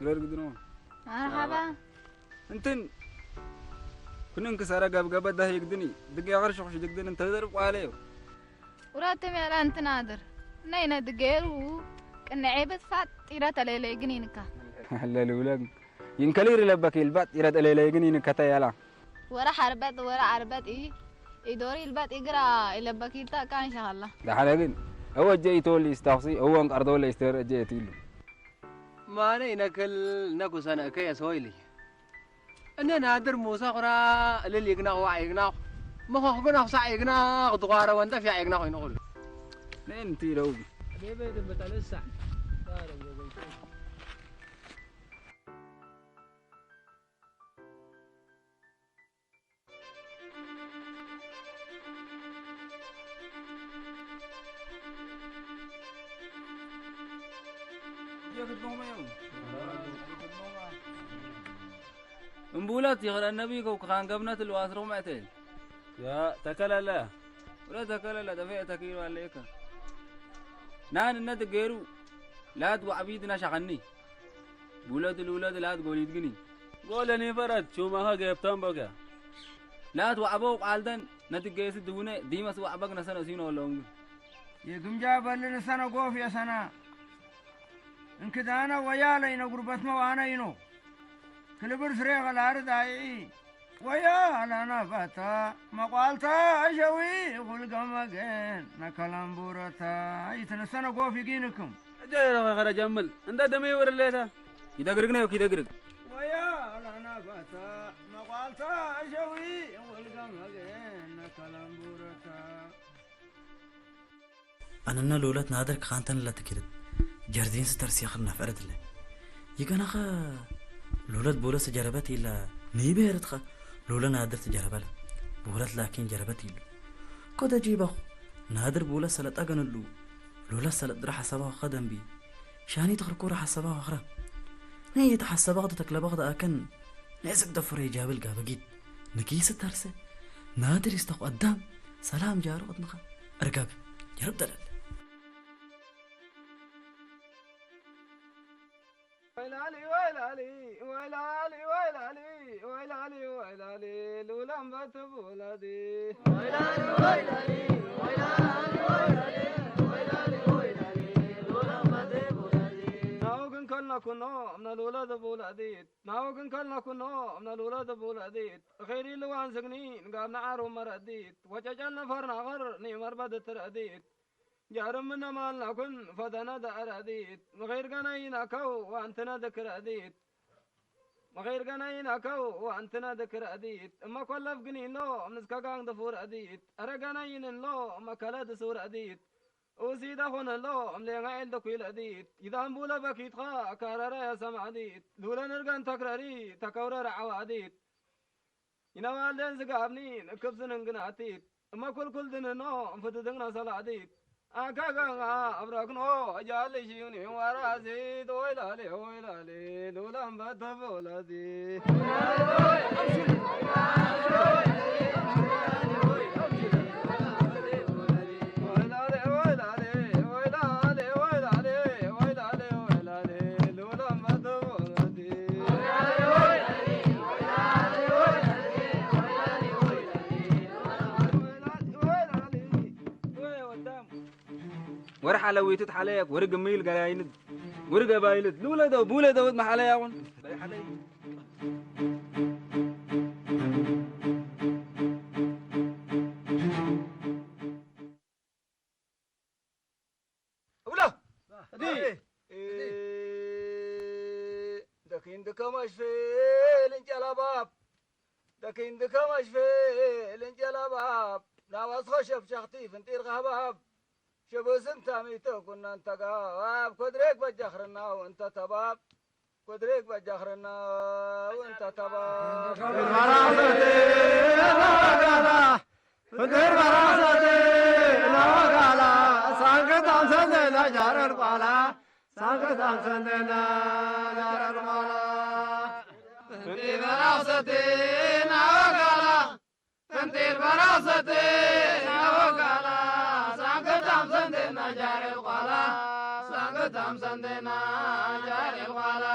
መርግድኖ መርሓባ እንትን ኩንን ክሳራ ጋብጋባ ዳህ ይግድኒ ድግ ያኸር ሸኹሽ ድግድን እንተ ዘርብ ቋለዮ ቁራተ ሚያላ እንትን ኣድር ናይ ነድገሩ ቅንዔ ብትፋጥ ጢረ ተለይለይ ግን ይንካ ለልውለ ይንከሊር ለበክ ይልባጥ ጢረ ተለይለይ ግን ይንከታ ያላ ወረ ሓርበጥ ወረ ዓርበጥ ኢ ኢዶሪ ይልባጥ ይግራ ይለበክ ይልታ ቃን ሸኸላ ዳሓለ ግን እወጀ ኢቶል ይስታኽሲ እወን ቀርዶለ ይስተር እጀ የትይሉ ማነ ይነክል ነኩሰነ እከ የሰወይልይ እነ ናድር ሙሳ ኹራ እልል ይግናኽ ዋዕ ይግናኽ መኸኽ ግናኽ ሳዕ ይግናኽ ድዃረ ወንጠፍ ያዕ ይግናኽ ይንኹሉ ነንቲ ደውቢ ቤበ ድምበታለ ሳዕ እምቡለት ይኽረ ነቢ ከው ክኻን ገብነት ልዋስሮ መዕተል ያ ተከለለ ወለ ተከለለ ተፈየ ተኪሩ ኣለይከ ናን እነት ገይሩ ላት ዋዕቢድ ናሻኸኒ ውለድ ልውለድ ላት ጎሊድ ግኒ ጎለኒ ፈረት ሹማኸ ገብተን በገ ላት ዋዕበው ቃልደን ነቲ ገይሲ ድውነ ዲመስ ዋዕበግ ነሰነ ሲኖ ኣለውም ግን የግምጃ በል ንሰነ ጎፍ የሰና እንክዳነ ወያለ ይነ ጉርበትመ ዋነ ይኖ ክልብር ስሬ ኸላር ዳይዒ ወያ ላና ባታ መቋልታ ሸዊ ኹልገመገን ነከላምቡረታ ይትንሰነ ጎፍ ይጊንክም እጀ ረኸ ኸረ ጀምል እንደ ደመ ይወርሌታ ይደግርግ ነው ይደግርግ ወያ ላና ባታ መቋልታ ሸዊ ኹልገመገን ነከላምቡረታ ኣነነ ሎለት ናደር ክኻንተን ለትኪርት ጀርዲንስ ተርሲኽር ነፍዕርትለ ይገናኸ ሎለት ቦለስ ጀረበት ኢለ ንይብሄርትኸ ሎለ ናድር ትጀረበለ ቦለት ላኪን ጀረበት ኢሉ ኮደ ጂባኹ ናድር ቦለስ ሰለጣ ገንሉ ሎለት ሰለጥ ድረ ሓሳባ ኸ ደንቢ ሻኒ ትኽርኮረ ሓሳባ ኸኽራ ንየተ ሓሳባ ኸተተክለባ ኸተኣከን ንዕስብ ደፈረ ይጃብል ጋበጊት ንኪስ ተርሰ ናድር ይስተኹ ኣዳም ሰላም ጃሮ ቅድምኻ እርጋብ ጀርብ ደለል ኩኖ እምነ ልውለድ ብውለዲት ናወግን ከልና ኩኖ እምነ ልውለድ ብውለዲት ኸይሪ ልዋን ስግኒ ንጋብ ንዓሩ መረዲት ወጨጨል ነፈር ናኸር ንመርበድ ትረዲት ጃርም ነማልናኩን ፈተነ ደረዲት ምኸይር ገናይ ነከው ዋንትነ ድክረዲት ምኸይር ገናይ ነከው ዋንትነ ድክረዲት እመኮለፍ ግኒሎ ምስከጋን ድፉረዲት ኧረ ገናይ ንሎ እመከለ ድሱረዲት ውሲዳ ኾነሎ እምሌ ኸዒል ደኩይለዲት ይዳንቡለ በኪትኻ ከረረ የሰማዲት ሉለ ንርገን ተክረሪ ተከውረረ ዓዋዲት ይነባልደን ስጋብኒ ንክብስን እንግናቲት እመ ኩልኩል ድንኖ እንፍትድግና ሰላዲት ኣካጋጋ ኣብረክኖ እጃልሽኒ ወራሲት ወይላሌ ወይላሌ ሉለ እንበተበ ወላዲት ወርሓ ለዊትት ሓለየክ ወርግ ምይል ገላይልድ ወርግ ባይልድ ልውለደው ብውለደውት መሓለያውን እብሎ። እዲ። እዲ። ደኪን ድከመሽፌ ልንጨላ ባብ። ደኪን ድከመሽፌ ልንጨላ ባብ። ናባስኸ ሸፍሸኽቲ ፍንጢር ኻባብ። ሽብስን ታሚቶ ኩናን ተጋባብ። ኮድሬክ በጃኽርና ወንተ ተባብ። ኮድሬክ በጃኽርና ወንተ ተባብ። ፍንድር በራሰት ናወጋላ ሳንክት ኣምሰንደና ጃረር ቋላ ሳንክት ኣምሰንደና ጃረር ቋላ ፍንድር በራሰት ናወጋላ ፍንድር በራሰት ናወጋላ ሳንክት ኣምሰንደና ጃረር ቋላ ሳንክት ኣምሰንደና ጃረር ቋላ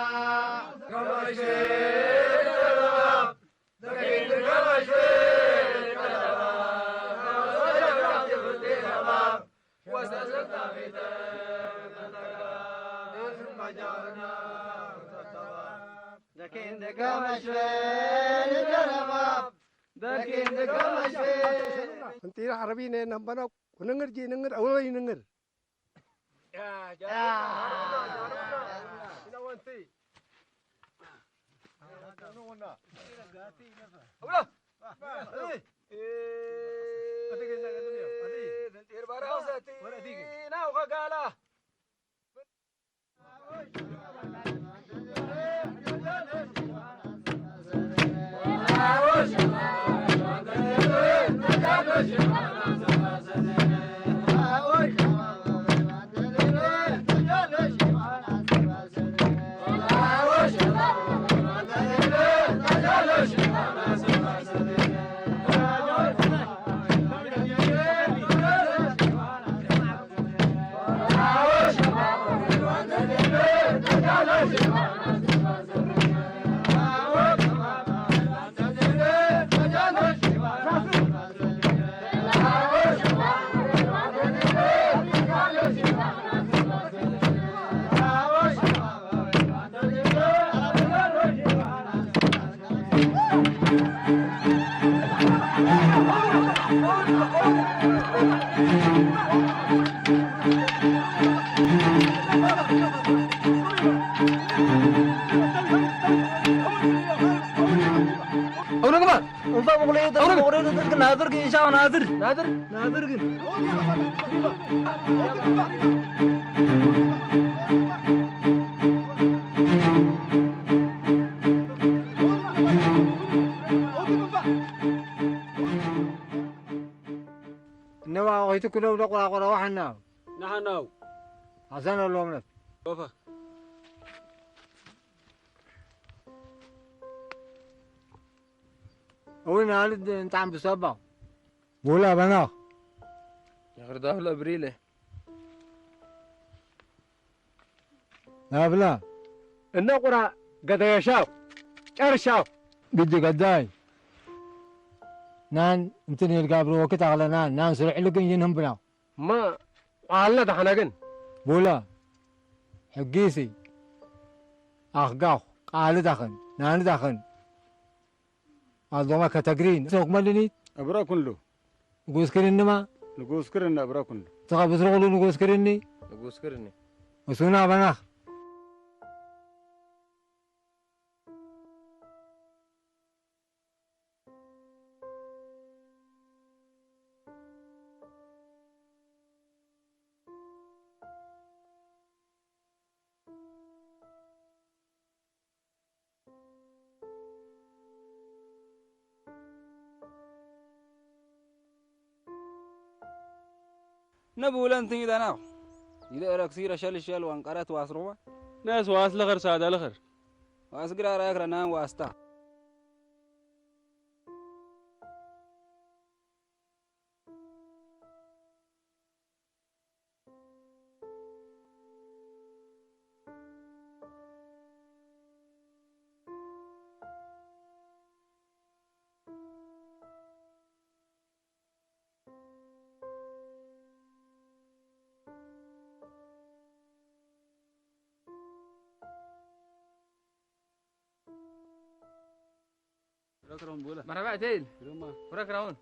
እንጢራ ሐረቢነ ነንበና ኩንንግር ጂንንግር አውሎ ይንንግር እብሉ ግበር። እንፋ ምቑለዩ ተብሉ ምቑለዩ ተትክ ናዝር ግን ኢንሻ ናዝር ናዝር ናዝር ግን እነዋ ኾይትኩ ደው ደቁራቆራ ዋሕናው ናሕናው ኣዛን ኣለዎም ነት ወፋ እውን ኣልድ እንጣም ብሰባ ቦላ በናኽ ያኽርዳፍ ለብሪለ ናብላ እነ ቁራ ገደየሻው ጨርሻው ግዲ ገዳይ ናን እንትን ይልጋብሮ ወክት ኣኽለና ናን ስርዕ ልግን ይንህምብና እማ ቋልና ዳሕና ግን ቦላ ሕጊሲ ኣኽጋኹ ቃል ዳኸን ናን ዳኸን ኣዞማ ከተግሪን ሰኩመልኒ እብረ ኩንሉ ንጉስ ክርንማ ንጉስ ክርን እብረ ኩንሉ ተኻ ብስርቑሉ ንጉስ ክርኒ ንጉስ ክርኒ እሱና በናኽ ነብውለን ትንግዳናው ይልእረክሲ ረሸልሸል ዋንቀረት ዋስርዋ ነስ ዋስ ለኸር ሳዳ ለኸር ዋስ ግራራ ያክረናን ዋስታ መረባዕተይል ረክራውን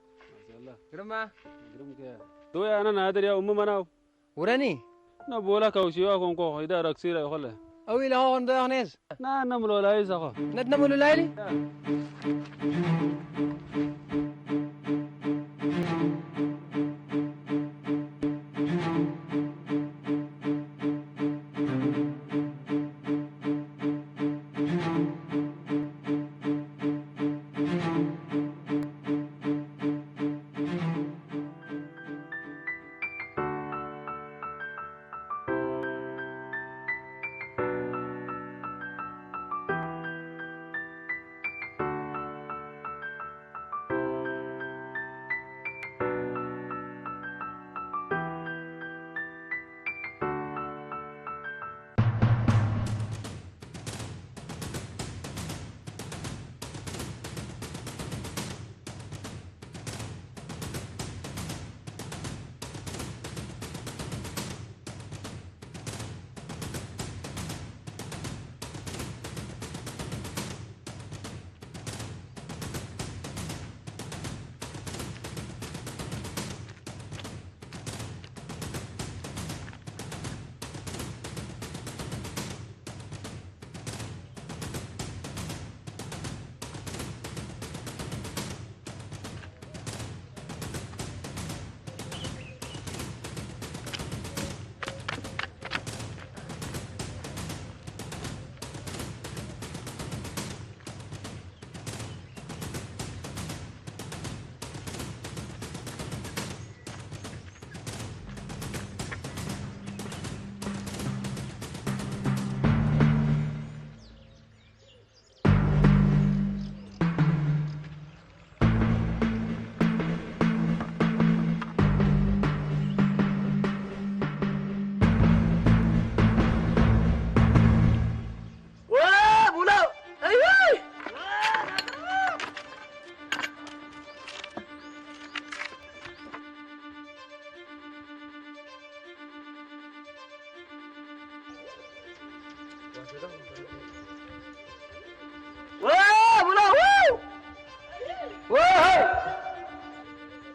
ግርማ ዶ ያነ ናደር ያው እሙ መናው ውረኒ ነቦላ ካውሲዋ ኮንኮ ኸይዳ ረክሲራ ይኸለ ኣው ኢለ ኸኾን ዶ ያኽኔዝ ናነ ምሎላይ ሰኸ ነድነ ምሉላይሊ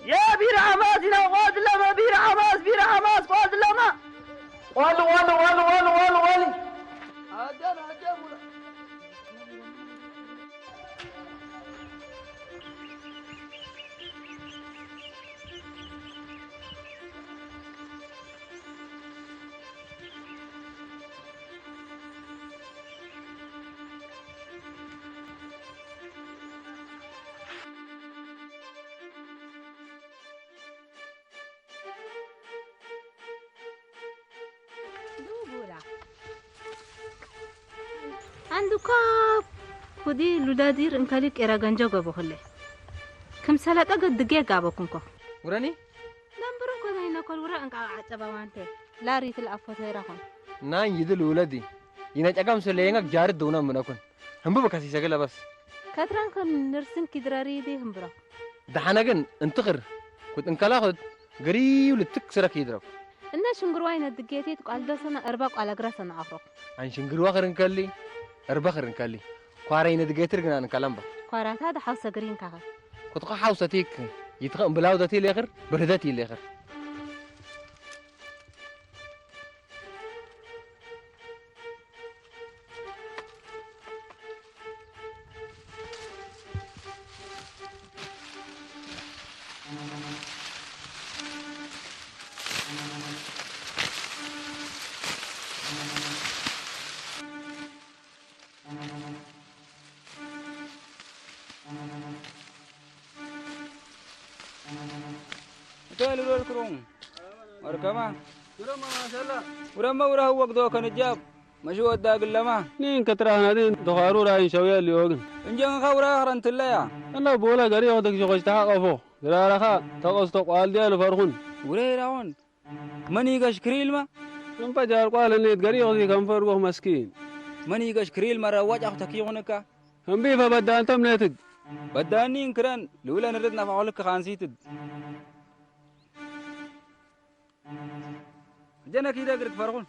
يا بير حماس، هنا قوات اللمة، بير حماس، بير حماس، قوات اللمة. قوات، قوات، قوات، قوات، قوات، قوات. ኣንዱካ ኩዲ ሉዳዲር እንከሊ ቄራ ገንጆ ገበኹለ ክም ሰለጠ ገድጌ ጋበኩንኮ ውረኒ ነንብሮ ኮዛይ ነኮል ውረ እንቃ ዓጨባ ዋንቴ ላሪ ትልኣፎ ተይራኹን ናን ይድል ውለዲ ይነጨጋም ስለየንጋ ጃርድ ደውና ምነኩን ህንቡ በካሲ ሰገለ በስ ከትራን ከም ንርስን ኪድረሪ ዲ ህንብሮ ደሓነ ግን እንትኽር ኩት እንከላኹት ገሪው ልትክ ስረክ ይድረኩ እነ ሽንግርዋይ ነድጌቴት ቋልደሰና እርባ ቋላግራ ሰና ኣኽሮክ ኣን ሽንግርዋ ኽርን ከሊ እርበኽር እንከሊ ኳረይ ንድገትር ግና እንከለምባ ኳራታ ደሓው ሰግሪን ካኸ ኩትኻ ሓው ሰቲክ ይትኸም ብላው ደቲ ሌኽር ብርህደት ይሌኽር እተልበልክሩም ወርከማ ውረማ ማሻላ ውረማ ውራህ ወግዶ ከንጃብ መሽወዳ ግለማ ኒን ከትራህናዲን ዶኻሩ ራይን ሸውያ ሊዮግን እንጀንኻ ውራ ኽረንትለያ እና ቦላ ገሪ ወደክ ሸኾች ተሓቀፎ ግራራኻ ተቐስቶ ቋልዲያ ልፈርኹን ውሬራውን መን ይገሽ ክሪልማ እንፈጃር ቋል እኔት ገሪ ወዚ ከንፈር ጎህ መስኪን መን ይገሽ ክሪልማ ረዋጭ ኣኽተኪኹንካ እምቢ ፈበዳንቶም ኔትግ በዳኒ እንክረን ልውለ ንርድ ናፋኾልክ ኻንሲትድ ጀነክ ይደግርክ ፈርኹን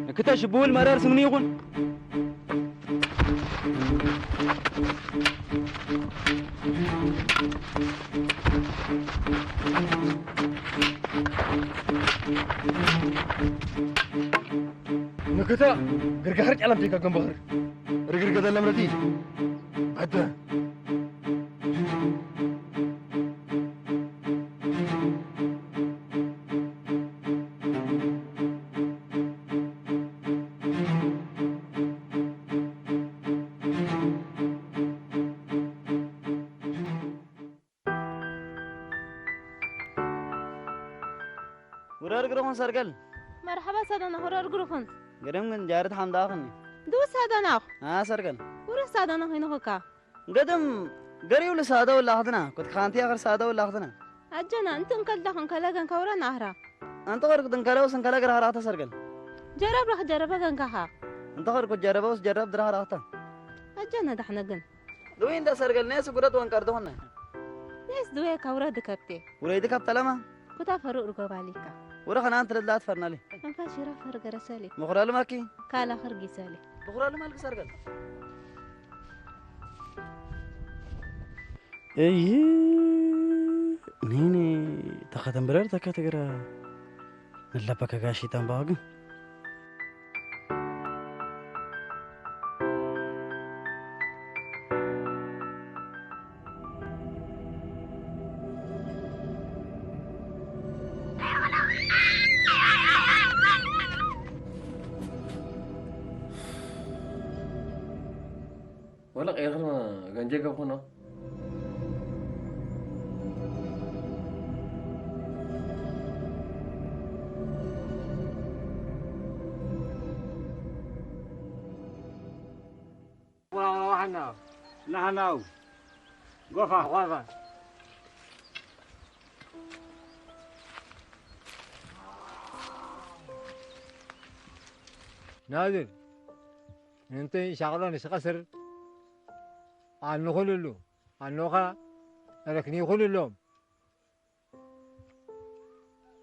ንክተሽ ብውል መረር ስምኒ ይኹን ንክተ ግርጋሕር ጨለምቲ ከገንበኽር ርግርገ ዘለምረቲ በደ ውረር ግርኹን ሰርገል መርሓባ ሳዳናኽ ውረር ግርኹን ገደም ግን ጃርት ሓምዳኽኒ ድው ሳዳናኽ ኣ ሰርገል ውረ ሳዳናኽ ይንኹካ ገደም ገሪው ልሳደው ላኽትና ኩትካንቲ ኣኽር ሳደው ላኽትና ኣጀና እንትን ከልዳኽን ከለገን ከውረን ኣህራ ኣንተ ኸርኩ ድንከለውስ እንከለግር ሃራኽተ ሰርገል ጀረብ ረኽ ጀረበ ገንካኻ እንተ ኸርኩ ጀረበውስ ጀረብ ድራ ሃራኽታ ኣጀና ዳሕነግን ድዊ እንደ ሰርገል ኔስ ጉደት ወንቀርድኹነ ኔስ ድዌ ከውረ ድከብቴ ውረይ ድከብ ተለማ ኩታ ፈሩ እርጎባሊካ ውረ ኸናን ትልላት ፈርናሊ እንፋ ሽራ ፈር ገረሰሊ ምኹራሉ ማኪ ካላ ኸር ጊሰሊ ምኹራሉ ማልክ ሰርገል እይ ኔኔ ተኸተንብረር ተከትግረ ንለበከ ጋሽ ተንባግን ወላ ቀይርክን ገንጀ ገብኹኖ ዋዋዋሓና ናህናው ጎፋ ጎፋ ናዝር እንተ ሻቕሎ ንስቐስር ኣንኹልሉ ኣኖኻ ረክኒኹልሎም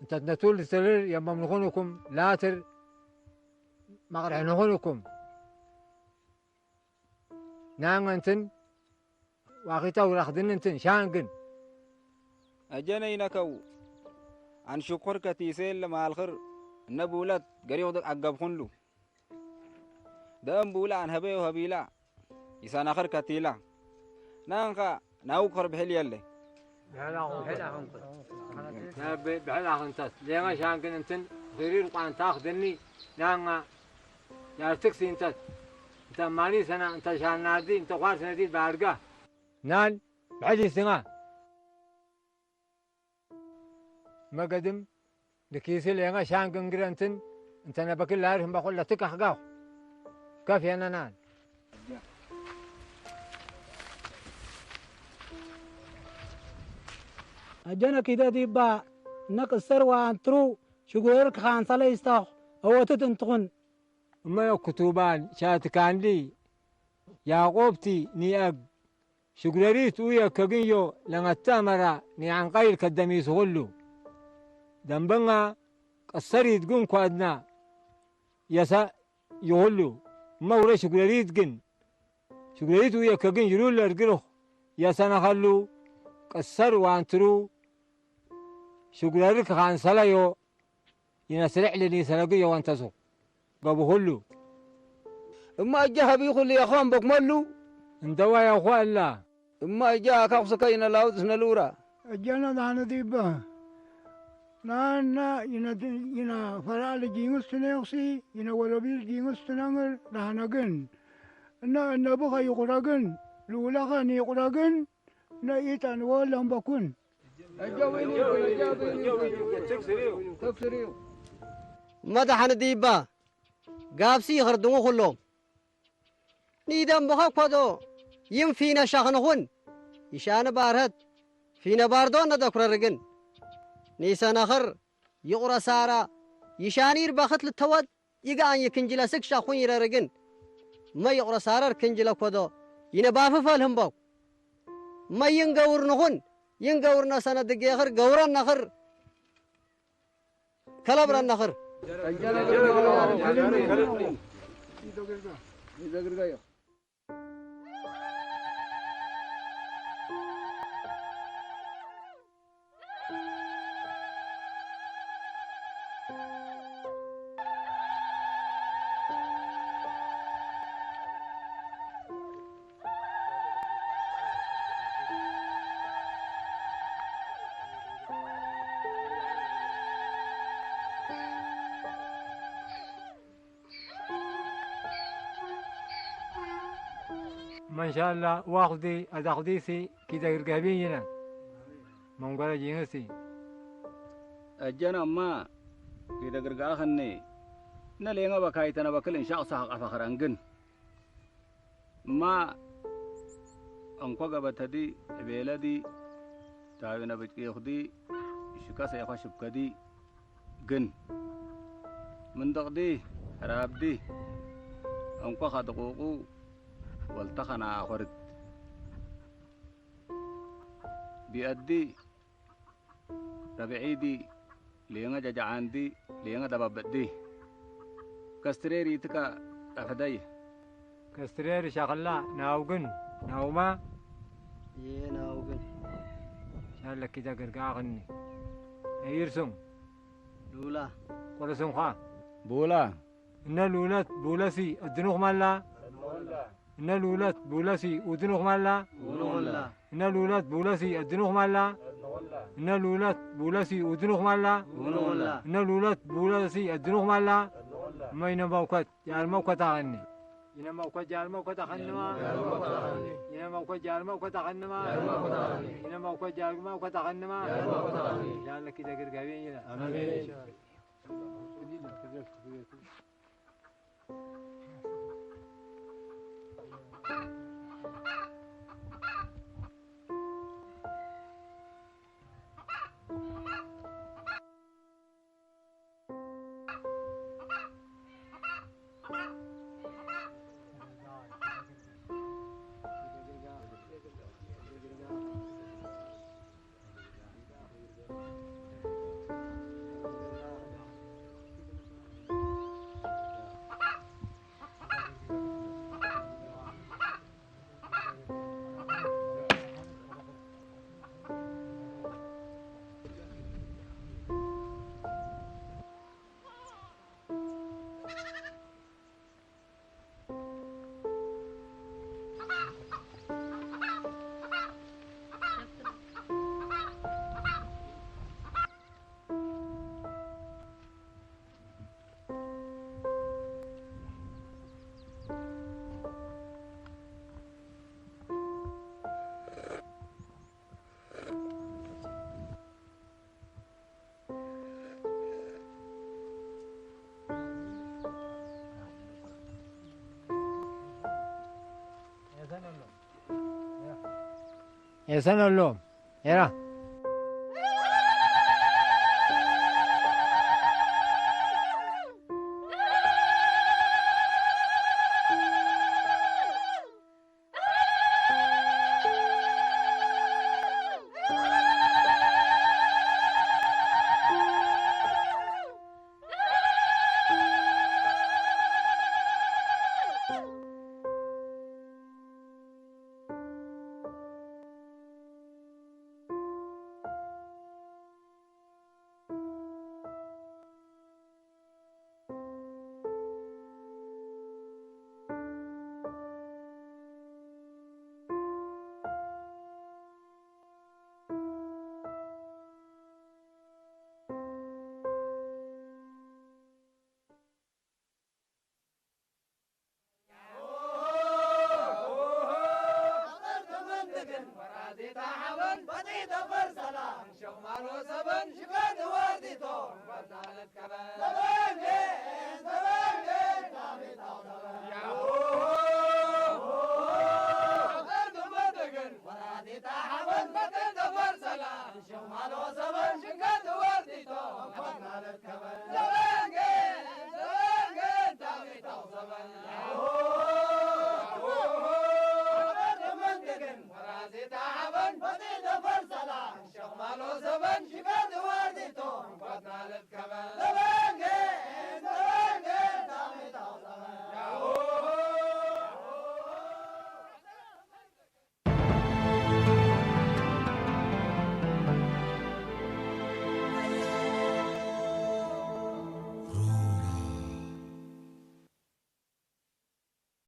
እንተትነቱል ዝትልር የመምልኹንኩም ላትር መቕርሕንኹንኩም ናንገንትን ዋኺታ ውራኽድንንትን ሻንግን ኣጀነ ይነከው ኣንሽኩር ከቲሴል ለማልኽር እነ ብውለት ገሪኹ ኣገብኹንሉ ደም ብውላ ኣንሀበዮ ሀቢላ ይሳናኽር ከቲላ ናንካ ናውከር ብሕል የለ። ብሕል ኣኹንተት ሌማ ሻንግን እንትን ሪር ቋንታ ክድኒ ናንጋ ያርትክ ሲንተት እንተ ማኒ ሰና እንተ ሻናዲ እንተ ኳር ሰነዲ ባርጋ ናን ብሕል ይስንጋ። መገድም ልኪሲ ሌማ ሻንግ እንግረ እንትን እንተ ነበክል ላርህ እምበኩል ለትክ ኣኽጋኹ ከፍ የነናን። ኣጀነ ኪደ ዲባ ነቅሰር ወኣንትሩ ሽጉረር ክኻንሳለ ይስታኹ ኣወትት እንትኹን። እመዮ ክቱባን ሻትካንዲ ያዕቆብቲ ኒአግ ሽጉረሪት ኡየ ከግንዮ ለመታ መራ ኒዓንቃይል ከደሚሱ ኩሉ። ደንበኛ ቀሰሪት ግን ኳድና የሳ ይኹሉ። እመ ውረ ሽጉረሪት ግን ሽጉረሪት ኡየ ከግን ይሉል እርግርኽ የሰነኸሉ ቀሰር ዋንትሩ ሽጉረሪ ክኻንሰለዮ ይነስርዕ ልኒ ሰረግ የወንተሱ ገብሁሉ። እማ እጃ ሀቢኹሉ የኾን በክመሉ። እንደዋ ያኹ ኣላ። እማ እጃ ኣካኩስከ ይነላውጥ ስነልውራ። እጀነ ዳነ ዲበ ናና ይነ ፈራል ጂንግስ ትነዮክሲ ይነ ወለቢል ጂንግስ ትነንግር ዳህነግን እነ እነብኸ ይቁረግን ልውለኸ ንይቁረግን ነኢጠንዎ ለምበኩን። መድሓን ዲባ ጋብሲ ይኽርድሙ ኩሎም። ኒደንብኸ ኮዶ ይም ፊነ ሻኽንኹን ይሻን ባርሀት ፊነ ባርዶ ነደኩረርግን። ኒሰነኽር ይቑረ ሳራ ይሻኒር በኽት ልተወድ ይግኣኝ ክንጅለ ስክ ሻኹን ይረርግን። መ ይቑረ ሳረር ክንጅለ ኮዶ ይነ ባፍፈል ህምበው። መ ይንገውር ንኹን ይንገውር ነሰነ ድጌኽር ገውረን ነኽር ከለብረን ነኽር። መንሻላ ዋኽዲ ኣዛኽዲሲ ኪደግርገቢን ይነን መንጎረ ጂንግሲ። ኣጀነ እማ ኪደግርጋኽኒ ነሌንገ በካይተነ በክል እንሻቕ ሳኽ ኣፈኽረንግን። እማ እንኮ ገበተዲ ዕቤለዲ ታዊነ ብጭቂኽዲ ሽከ ሰይኸ ሽብከዲ ግን ምንድቕዲ ሕራብዲ እንኮ ኸድቑቑ ወልተ ኸነኣኹርት ቢኣዲ ረብዒዲ ሌንገ ጀጀዓንዲ ሌንገ ደበብእዲ። ከስትሬር ይትካ ጠፍደይ። ከስትሬር ሻኽላ ናውግን ናውማ። ይሄ ናውግን። ሻለኪ ጀግርጋኽኒ። እይርሱም። ሉላ። ቁርስምኳ። ቡላ። እነ ሉለት ቡለሲ እድኑኽ ማላ። እነ ሉለት ቡለሲ ኡድኑኽ ማላ። እነ ሉለት ቡለሲ እድኑኽ ማላ። እነ ሉለት ቡለሲ ኡድኑኽ ማላ። እነ ሉለት ቡለሲ እድኑኽ ማላ። እመ ይነ መውከት ጃር መውከት ኣኸኒ። ይነ መውከት ጃር መውከት ኣኸንማ። ይነ መውከት ጃር መውከት ኣኸንማ። ይነ መውከት ጃር መውከት ኣኸንማ። ጃለኪ ደግር ጋቤን ይላል። የሰነሎም ኤራ።